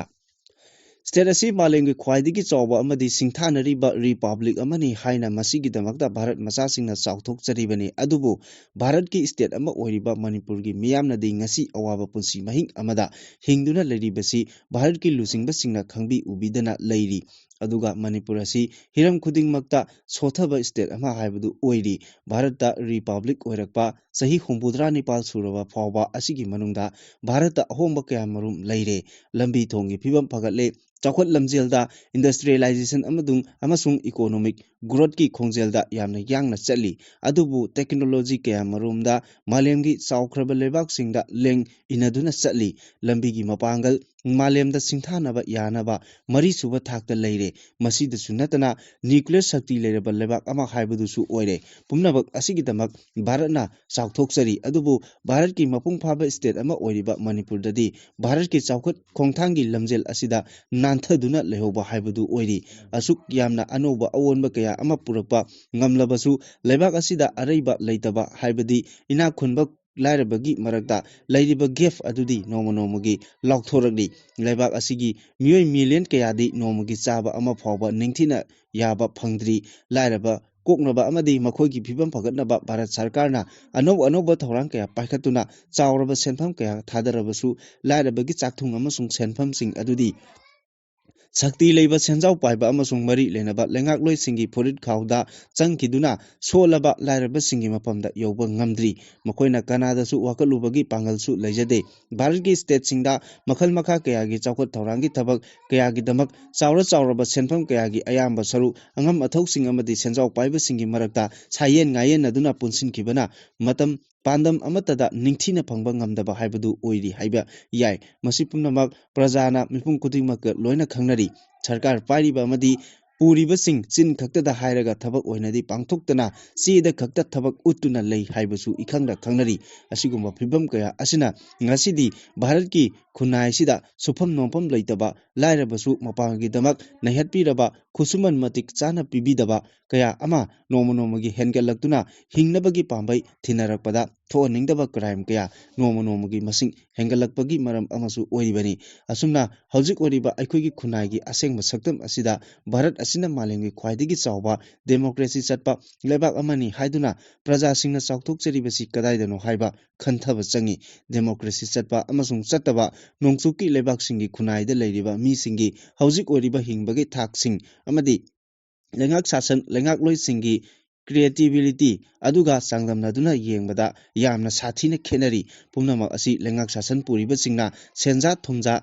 State ꯑꯁꯤ ꯃꯥꯂꯦꯝꯒꯤ ꯈ꯭ꯋꯥꯏꯗꯒꯤ ꯆꯥꯎꯕ ꯑꯃꯗꯤ ꯁꯤꯡꯊꯥꯅꯔꯤꯕ republic ꯑꯃꯅꯤ ꯍꯥꯏꯅ ꯃꯁꯤꯒꯤꯗꯃꯛꯇ ꯚꯥꯔꯠ ꯃꯆꯥꯁꯤꯡꯅ ꯆꯥꯎꯊꯣꯛꯆꯔꯤꯕꯅꯤ꯫ ꯑꯗꯨꯕꯨ ꯚꯥꯔꯠꯀꯤ state ꯑꯃ ꯑꯣꯏꯔꯤꯕ ꯃꯅꯤꯄꯨꯔꯒꯤ ꯃꯤꯌꯥꯝꯅꯗꯤ ꯉꯁꯤ ꯑꯋꯥꯕ ꯄꯨꯟꯁꯤ ꯃꯍꯤꯡ ꯑꯃꯗ ꯍꯤꯡꯗꯨꯅ ꯂꯩꯔꯤꯕꯁꯤ ꯚꯥꯔꯠꯀꯤ ꯂꯨꯆꯤꯡꯕꯁꯤꯡꯅ ꯈꯪꯕꯤ ꯎꯕꯤꯗꯅ ꯂꯩꯔꯤ꯫ ꯑꯗꯨꯒ ꯃꯅꯤꯄꯨꯔ ꯑꯁꯤ ꯍꯤꯔꯝ ꯈꯨꯗꯤꯡꯃꯛꯇ ꯁꯣꯊꯕ state ꯑꯃ ꯍꯥꯏꯕꯗꯨ ꯑꯣꯏꯔꯤ꯫ ꯚꯥꯔꯠꯇ republic ꯑꯣꯏꯔꯛꯄ ꯆꯍꯤ ꯍꯨꯝꯐꯨꯇꯔꯥ ꯅꯤꯄꯥꯜ ꯁꯨꯔꯕ ꯐꯥꯎꯕ ꯑꯁꯤꯒꯤ ꯃꯅꯨꯡꯗ ꯚꯥꯔꯠꯇ ꯑꯍꯣꯡꯕ ꯀꯌꯥ ꯃꯔꯨꯝ ꯂꯩꯔꯦ꯫ ꯂꯝꯕꯤ ꯊꯣꯡꯒꯤ ꯐꯤꯕꯝ ꯐꯒꯠꯂꯦ꯫ ꯆꯥꯎꯈꯠ ꯂꯝꯖꯦꯜꯗ industrialization ꯑꯃꯗꯨꯡ-, ꯑꯃꯁꯨꯡ economic growthꯀꯤ ꯈꯣꯡꯖꯦꯜꯗ ꯌꯥꯝꯅ ꯌꯥꯡꯅ ꯆꯠꯂꯤ꯫ ꯑꯗꯨꯕꯨ technology ꯀꯌꯥ ꯃꯔꯨꯝꯗ ꯃꯥꯂꯦꯝꯒꯤ ꯆꯥꯎꯈ꯭ꯔꯕ ꯂꯩꯕꯥꯛꯁꯤꯡꯗ ꯂꯦꯡ ꯏꯟꯅꯗꯨꯅ ꯆꯠꯂꯤ꯫ ꯂꯝꯕꯤꯒꯤ ꯃꯄꯥꯡꯒꯜ ꯃꯥꯂꯦꯝꯗ ꯁꯤꯡꯊꯥꯅꯕ ꯌꯥꯅꯕ ꯃꯔꯤꯁꯨꯕ ꯊꯥꯛꯇ ꯂꯩꯔꯦ꯫ ꯃꯁꯤꯗꯁꯨ ꯅꯠꯇꯅ nuclear ꯁꯛꯇꯤ ꯂꯩꯔꯕ ꯂꯩꯕꯥꯛ ꯑꯃ ꯍꯥꯏꯕꯗꯨꯁꯨ ꯑꯣꯏꯔꯦ꯫ ꯄꯨꯝꯅꯃꯛ ꯑꯁꯤꯒꯤꯗꯃꯛ ꯚꯥꯔꯠꯅ ꯆꯥꯎꯊꯣꯛꯆꯔꯤ꯫ ꯑꯗꯨꯕꯨ ꯚꯥꯔꯠꯀꯤ ꯃꯄꯨꯡ ꯐꯥꯕ state ꯑꯃ ꯑꯣꯏꯔꯤꯕ ꯃꯅꯤꯄꯨꯔꯗꯗꯤ ꯚꯥꯔꯠꯀꯤ ꯆꯥꯎꯈꯠ ꯈꯣꯡꯊꯥꯡꯒꯤ ꯂꯝꯖꯦꯜ ꯑꯁꯤꯗ ꯅꯥꯟꯊꯗꯨꯅ ꯂꯩꯍꯧꯕ ꯍꯥꯏꯕꯗꯨ ꯑꯣꯏꯔꯤ꯫ ꯑꯁꯨꯛ ꯌꯥꯝꯅ ꯑꯅꯧꯕ ꯑꯑꯣꯟꯕ ꯀꯌꯥ ꯑꯃ ꯄꯨꯔꯛꯄ ꯉꯝꯂꯕꯁꯨ ꯂꯩꯕꯥꯛ ꯑꯁꯤꯗ ꯑꯔꯩꯕ ꯂꯩꯇꯕ ꯍꯥꯏꯕꯗꯤ ꯏꯅꯥꯛ ꯈꯨꯟꯕ ꯂꯥꯏꯔꯕꯒꯤ ꯃꯔꯛꯇ ꯂꯩꯔꯤꯕ gap ꯑꯗꯨꯗꯤ ꯅꯣꯡꯃ ꯅꯣꯡꯃꯒꯤ ꯂꯥꯎꯊꯣꯔꯛꯂꯤ꯫ ꯂꯩꯕꯥꯛ ꯑꯁꯤꯒꯤ ꯃꯤꯑꯣꯏ million ꯀꯌꯥꯗꯤ ꯅꯣꯡꯃꯒꯤ ꯆꯥꯕ ꯑꯃ ꯐꯥꯎꯕ ꯅꯤꯡꯊꯤꯅ ꯌꯥꯕ ꯐꯪꯗ꯭ꯔꯤ꯫ ꯂꯥꯏꯔꯕ ꯀꯣꯛꯅꯕ ꯑꯃꯗꯤ ꯃꯈꯣꯏꯒꯤ ꯐꯤꯕꯝ ꯐꯒꯠꯅꯕ ꯚꯥꯔꯠ ꯁꯔꯀꯥꯔꯅ ꯑꯅꯧ ꯑꯅꯧꯕ ꯊꯧꯔꯥꯡ ꯀꯌꯥ ꯄꯥꯏꯈꯠꯇꯨꯅ ꯆꯥꯎꯔꯕ ꯁꯦꯟꯐꯝ ꯀꯌꯥ ꯊꯥꯗꯔꯕꯁꯨ ꯂꯥꯏꯔꯕꯒꯤ ꯆꯥꯛꯊꯨꯡ ꯑꯃꯁꯨꯡ ꯁꯦꯟꯐꯝꯁꯤꯡ ꯑꯗꯨꯗꯤ ꯁꯛꯇꯤ ꯂꯩꯕ ꯁꯦꯟꯖꯥꯎ ꯄꯥꯏꯕ ꯑꯃꯁꯨꯡ ꯃꯔꯤ ꯂꯩꯅꯕ ꯂꯩꯉꯥꯛꯂꯣꯏꯁꯤꯡꯒꯤ ꯐꯨꯔꯤꯠ ꯈꯥꯎꯗ ꯆꯪꯈꯤꯗꯨꯅ ꯁꯣꯜꯂꯕ ꯂꯥꯏꯔꯕꯁꯤꯡꯒꯤ ꯃꯐꯝꯗ ꯌꯧꯕ ꯉꯝꯗ꯭ꯔꯤ꯫ ꯃꯈꯣꯏꯅ ꯀꯅꯥꯗꯁꯨ ꯋꯥꯀꯠꯂꯨꯕꯒꯤ ꯄꯥꯡꯒꯜꯁꯨ ꯂꯩꯖꯗꯦ꯫ ꯚꯥꯔꯠꯀꯤ stateꯁꯤꯡꯗ ꯃꯈꯜ ꯃꯈꯥ ꯀꯌꯥꯒꯤ ꯆꯥꯎꯈꯠ ꯊꯧꯔꯥꯡꯒꯤ ꯊꯕꯛ ꯀꯌꯥꯒꯤꯗꯃꯛ ꯆꯥꯎꯔ ꯆꯥꯎꯔꯕ ꯁꯦꯟꯐꯝ ꯀꯌꯥꯒꯤ ꯑꯌꯥꯝꯕ ꯁꯔꯨꯛ ꯑꯉꯝ ꯑꯊꯧꯁꯤꯡ ꯑꯃꯗꯤ ꯁꯦꯟꯖꯥꯎ ꯄꯥꯏꯕꯁꯤꯡꯒꯤ ꯃꯔꯛꯇ ꯁꯥꯌꯦꯟ ꯉꯥꯌꯦꯟꯅꯗꯨꯅ ꯄꯨꯟꯁꯤꯟꯈꯤꯕꯅ ꯃꯇꯝ ꯄꯥꯟꯗꯝ ꯑꯃꯠꯇꯗ ꯅꯤꯡꯊꯤꯅ ꯐꯪꯕ ꯉꯝꯗꯕ ꯍꯥꯏꯕꯗꯨ ꯑꯣꯏꯔꯤ ꯍꯥꯏꯕ ꯌꯥꯏ꯫ ꯃꯁꯤ ꯄꯨꯝꯅꯃꯛ ꯄ꯭ꯔꯖꯥꯅ ꯃꯤꯄꯨꯝ ꯈꯨꯗꯤꯡꯃꯛꯀ ꯂꯣꯏꯅ ꯈꯪꯅꯔꯤ꯫ ꯁꯔꯀꯥꯔ ꯄꯥꯏꯔꯤꯕ ꯑꯃꯗꯤ ꯄꯨꯔꯤꯕꯁꯤꯡ ꯆꯤꯟ ꯈꯛꯇꯗ ꯍꯥꯏꯔꯒ ꯊꯕꯛ ꯑꯣꯏꯅꯗꯤ ꯄꯥꯡꯊꯣꯛꯇꯅ ꯆꯦꯗ ꯈꯛꯇ ꯊꯕꯛ ꯎꯠꯇꯨꯅ ꯂꯩ ꯍꯥꯏꯕꯁꯨ ꯏꯈꯪꯗ ꯈꯪꯅꯔꯤ꯫ ꯑꯁꯤꯒꯨꯝꯕ ꯐꯤꯕꯝ ꯀꯌꯥ ꯑꯁꯤꯅ ꯉꯁꯤꯗꯤ ꯚꯥꯔꯠꯀꯤ ꯈꯨꯟꯅꯥꯏꯁꯤꯗ ꯁꯨꯐꯝ ꯅꯣꯝꯐꯝ ꯂꯩꯇꯕ, ꯂꯥꯏꯔꯕꯁꯨ ꯃꯄꯥꯡꯒꯤꯗꯃꯛ ꯅꯩꯍꯠꯄꯤꯔꯕ, ꯈꯨꯠꯁꯨꯃꯟ ꯃꯇꯤꯛ ꯆꯥꯅ ꯄꯤꯕꯤꯗꯕ ꯀꯌꯥ ꯑꯃ ꯅꯣꯡꯃ ꯅꯣꯡꯃꯒꯤ ꯍꯦꯟꯒꯠꯂꯛꯇꯨꯅ ꯍꯤꯡꯅꯕꯒꯤ ꯄꯥꯝꯕꯩ ꯊꯤꯅꯔꯛꯄꯗ ꯊꯣꯛꯍꯟꯅꯤꯡꯗꯕ crime ꯀꯌꯥ ꯅꯣꯡꯃ ꯅꯣꯡꯃꯒꯤ ꯃꯁꯤꯡ ꯍꯦꯟꯒꯠꯂꯛꯄꯒꯤ ꯃꯔꯝ ꯑꯃꯁꯨ ꯑꯣꯏꯔꯤꯕꯅꯤ꯫ ꯑꯁꯨꯝꯅ ꯍꯧꯖꯤꯛ ꯑꯣꯏꯔꯤꯕ ꯑꯩꯈꯣꯏꯒꯤ ꯈꯨꯟꯅꯥꯏꯒꯤ ꯑꯁꯦꯡꯕ ꯁꯛꯇꯝ ꯑꯁꯤꯗ ꯚꯥꯔꯠ ꯑꯁꯤꯅ ꯃꯥꯂꯦꯝꯒꯤ ꯈ꯭ꯋꯥꯏꯗꯒꯤ ꯆꯥꯎꯕ democracy ꯆꯠꯄ ꯂꯩꯕꯥꯛ ꯑꯃꯅꯤ ꯍꯥꯏꯗꯨꯅ ꯄ꯭ꯔꯖꯥꯁꯤꯡꯅ ꯆꯥꯎꯊꯣꯛꯆꯔꯤꯕꯁꯤ ꯀꯗꯥꯏꯗꯅꯣ ꯍꯥꯏꯕ ꯈꯟꯊꯕ ꯆꯪꯏ꯫ Democracy ꯆꯠꯄ ꯑꯃꯁꯨꯡ ꯆꯠꯇꯕ ꯅꯣꯡꯆꯨꯞꯀꯤ ꯂꯩꯕꯥꯛꯁꯤꯡꯒꯤ ꯈꯨꯟꯅꯥꯏꯗ ꯂꯩꯔꯤꯕ ꯃꯤꯁꯤꯡꯒꯤ ꯍꯧꯖꯤꯛ ꯑꯣꯏꯔꯤꯕ ꯍꯤꯡꯕꯒꯤ ꯊꯥꯛꯁꯤꯡ ꯑꯃꯗꯤ ꯂꯩꯉꯥꯛ ꯁꯥꯁꯟ, ꯂꯩꯉꯥꯛꯂꯣꯏꯁꯤꯡꯒꯤ creativity ꯑꯗꯨꯒ ꯆꯥꯡꯗꯝꯅꯗꯨꯅ ꯌꯦꯡꯕꯗ ꯌꯥꯝꯅ ꯁꯥꯊꯤꯅ ꯈꯦꯠꯅꯔꯤ꯫ ꯄꯨꯝꯅꯃꯛ ꯑꯁꯤ ꯂꯩꯉꯥꯛ ꯁꯥꯁꯟ ꯄꯨꯔꯤꯕꯁꯤꯡꯅ ꯁꯦꯟꯖꯥ ꯊꯨꯝꯖꯥ,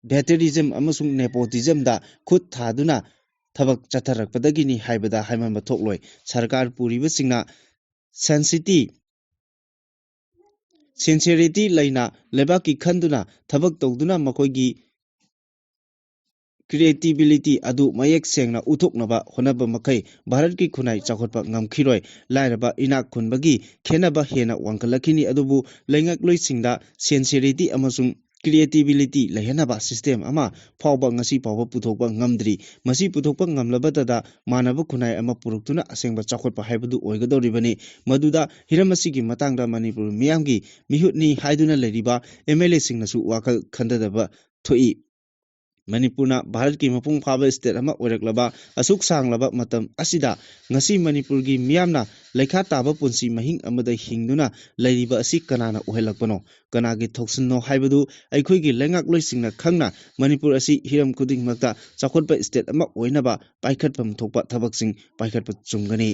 patriotism ꯑꯃꯁꯨꯡ nepotismꯗ ꯈꯨꯠ ꯊꯥꯗꯨꯅ ꯊꯕꯛ ꯆꯠꯊꯔꯛꯄꯗꯒꯤꯅꯤ ꯍꯥꯏꯕꯗ ꯍꯥꯏꯃꯟꯕ ꯊꯣꯛꯂꯣꯏ꯫ ꯁꯔꯀꯥꯔ ꯄꯨꯔꯤꯕꯁꯤꯡꯅ sensitivity, sincerity ꯂꯩꯅ ꯂꯩꯕꯥꯛꯀꯤ ꯈꯟꯗꯨꯅ ꯊꯕꯛ ꯇꯧꯗꯨꯅ ꯃꯈꯣꯏꯒꯤ creativity ꯑꯗꯨ ꯃꯌꯦꯛ ꯁꯦꯡꯅ ꯎꯠꯊꯣꯛꯅꯕ ꯍꯣꯠꯅꯕ ꯃꯈꯩ ꯚꯥꯔꯠꯀꯤ ꯈꯨꯟꯅꯥꯏ ꯆꯥꯎꯈꯠꯄ ꯉꯝꯈꯤꯔꯣꯏ꯫ ꯂꯥꯏꯔꯕ ꯏꯅꯥꯛ ꯈꯨꯟꯕꯒꯤ ꯈꯦꯟꯅꯕ ꯍꯦꯟꯅ ꯋꯥꯡꯈꯠꯂꯛꯈꯤꯅꯤ, ꯑꯗꯨꯕꯨ ꯂꯩꯉꯥꯛꯂꯣꯏꯁꯤꯡꯗ sincerity ꯑꯃꯁꯨꯡ ꯀ꯭ꯔꯤꯌꯦꯇꯤꯕꯤꯂꯤꯇꯤ ꯂꯩꯍꯟꯅꯕ ꯁꯤꯁꯇꯦꯝ ꯑꯃ ꯐꯥꯎꯕ ꯉꯁꯤ ꯐꯥꯎꯕ ꯄꯨꯊꯣꯛꯄ ꯉꯝꯗ꯭ꯔꯤ꯫ ꯃꯁꯤ ꯄꯨꯊꯣꯛꯄ ꯉꯝꯂꯕꯗꯗ ꯃꯥꯟꯅꯕ ꯈꯨꯟꯅꯥꯏ ꯑꯃ ꯄꯨꯔꯛꯇꯨꯅ ꯑꯁꯦꯡꯕ ꯆꯥꯎꯈꯠꯄ ꯍꯥꯏꯕꯗꯨ ꯑꯣꯏꯒꯗꯧꯔꯤꯕꯅꯤ꯫ ꯃꯗꯨꯗ ꯍꯤꯔꯝ ꯑꯁꯤꯒꯤ ꯃꯇꯥꯡꯗ ꯃꯅꯤꯄꯨꯔ ꯃꯤꯌꯥꯝꯒꯤ ꯃꯤꯍꯨꯠꯅꯤ ꯍꯥꯏꯗꯨꯅ ꯂꯩꯔꯤꯕ ꯑꯦꯝ ꯑꯦꯜ ꯑꯦꯁꯤꯡꯅꯁꯨ ꯋꯥꯈꯜ ꯈꯟꯊꯗꯕ ꯊꯣꯛꯏ꯫ ꯃꯅꯤꯄꯨꯔꯅ ꯚꯥꯔꯠꯀꯤ ꯃꯄꯨꯡ ꯐꯥꯕ ꯁ꯭ꯇꯦꯠ ꯑꯃ ꯑꯣꯏꯔꯛꯂꯕ ꯑꯁꯨꯛ ꯁꯥꯡꯂꯕ ꯃꯇꯝ ꯑꯁꯤꯗ ꯉꯁꯤ ꯃꯅꯤꯄꯨꯔꯒꯤ ꯃꯤꯌꯥꯝꯅ ꯂꯩꯈꯥ ꯇꯥꯕ ꯄꯨꯟꯁꯤ ꯃꯍꯤꯡ ꯑꯃꯗ ꯍꯤꯡꯗꯨꯅ ꯂꯩꯔꯤꯕ ꯑꯁꯤ ꯀꯅꯥꯅ ꯑꯣꯏꯍꯜꯂꯛꯄꯅꯣ? ꯀꯅꯥꯒꯤ ꯊꯧꯁꯤꯜꯅꯣ ꯍꯥꯏꯕꯗꯨ ꯑꯩꯈꯣꯏꯒꯤ ꯂꯩꯉꯥꯛꯂꯣꯏꯁꯤꯡꯅ ꯈꯪꯅ ꯃꯅꯤꯄꯨꯔ ꯑꯁꯤ ꯍꯤꯔꯝ ꯈꯨꯗꯤꯡꯃꯛꯇ ꯆꯥꯎꯈꯠꯄ ꯁ꯭ꯇꯦꯠ ꯑꯃ ꯑꯣꯏꯅꯕ ꯄꯥꯏꯈꯠꯐꯝ ꯊꯣꯛꯄ ꯊꯕꯛꯁꯤꯡ ꯄꯥꯏꯈꯠꯄ ꯆꯨꯝꯒꯅꯤ꯫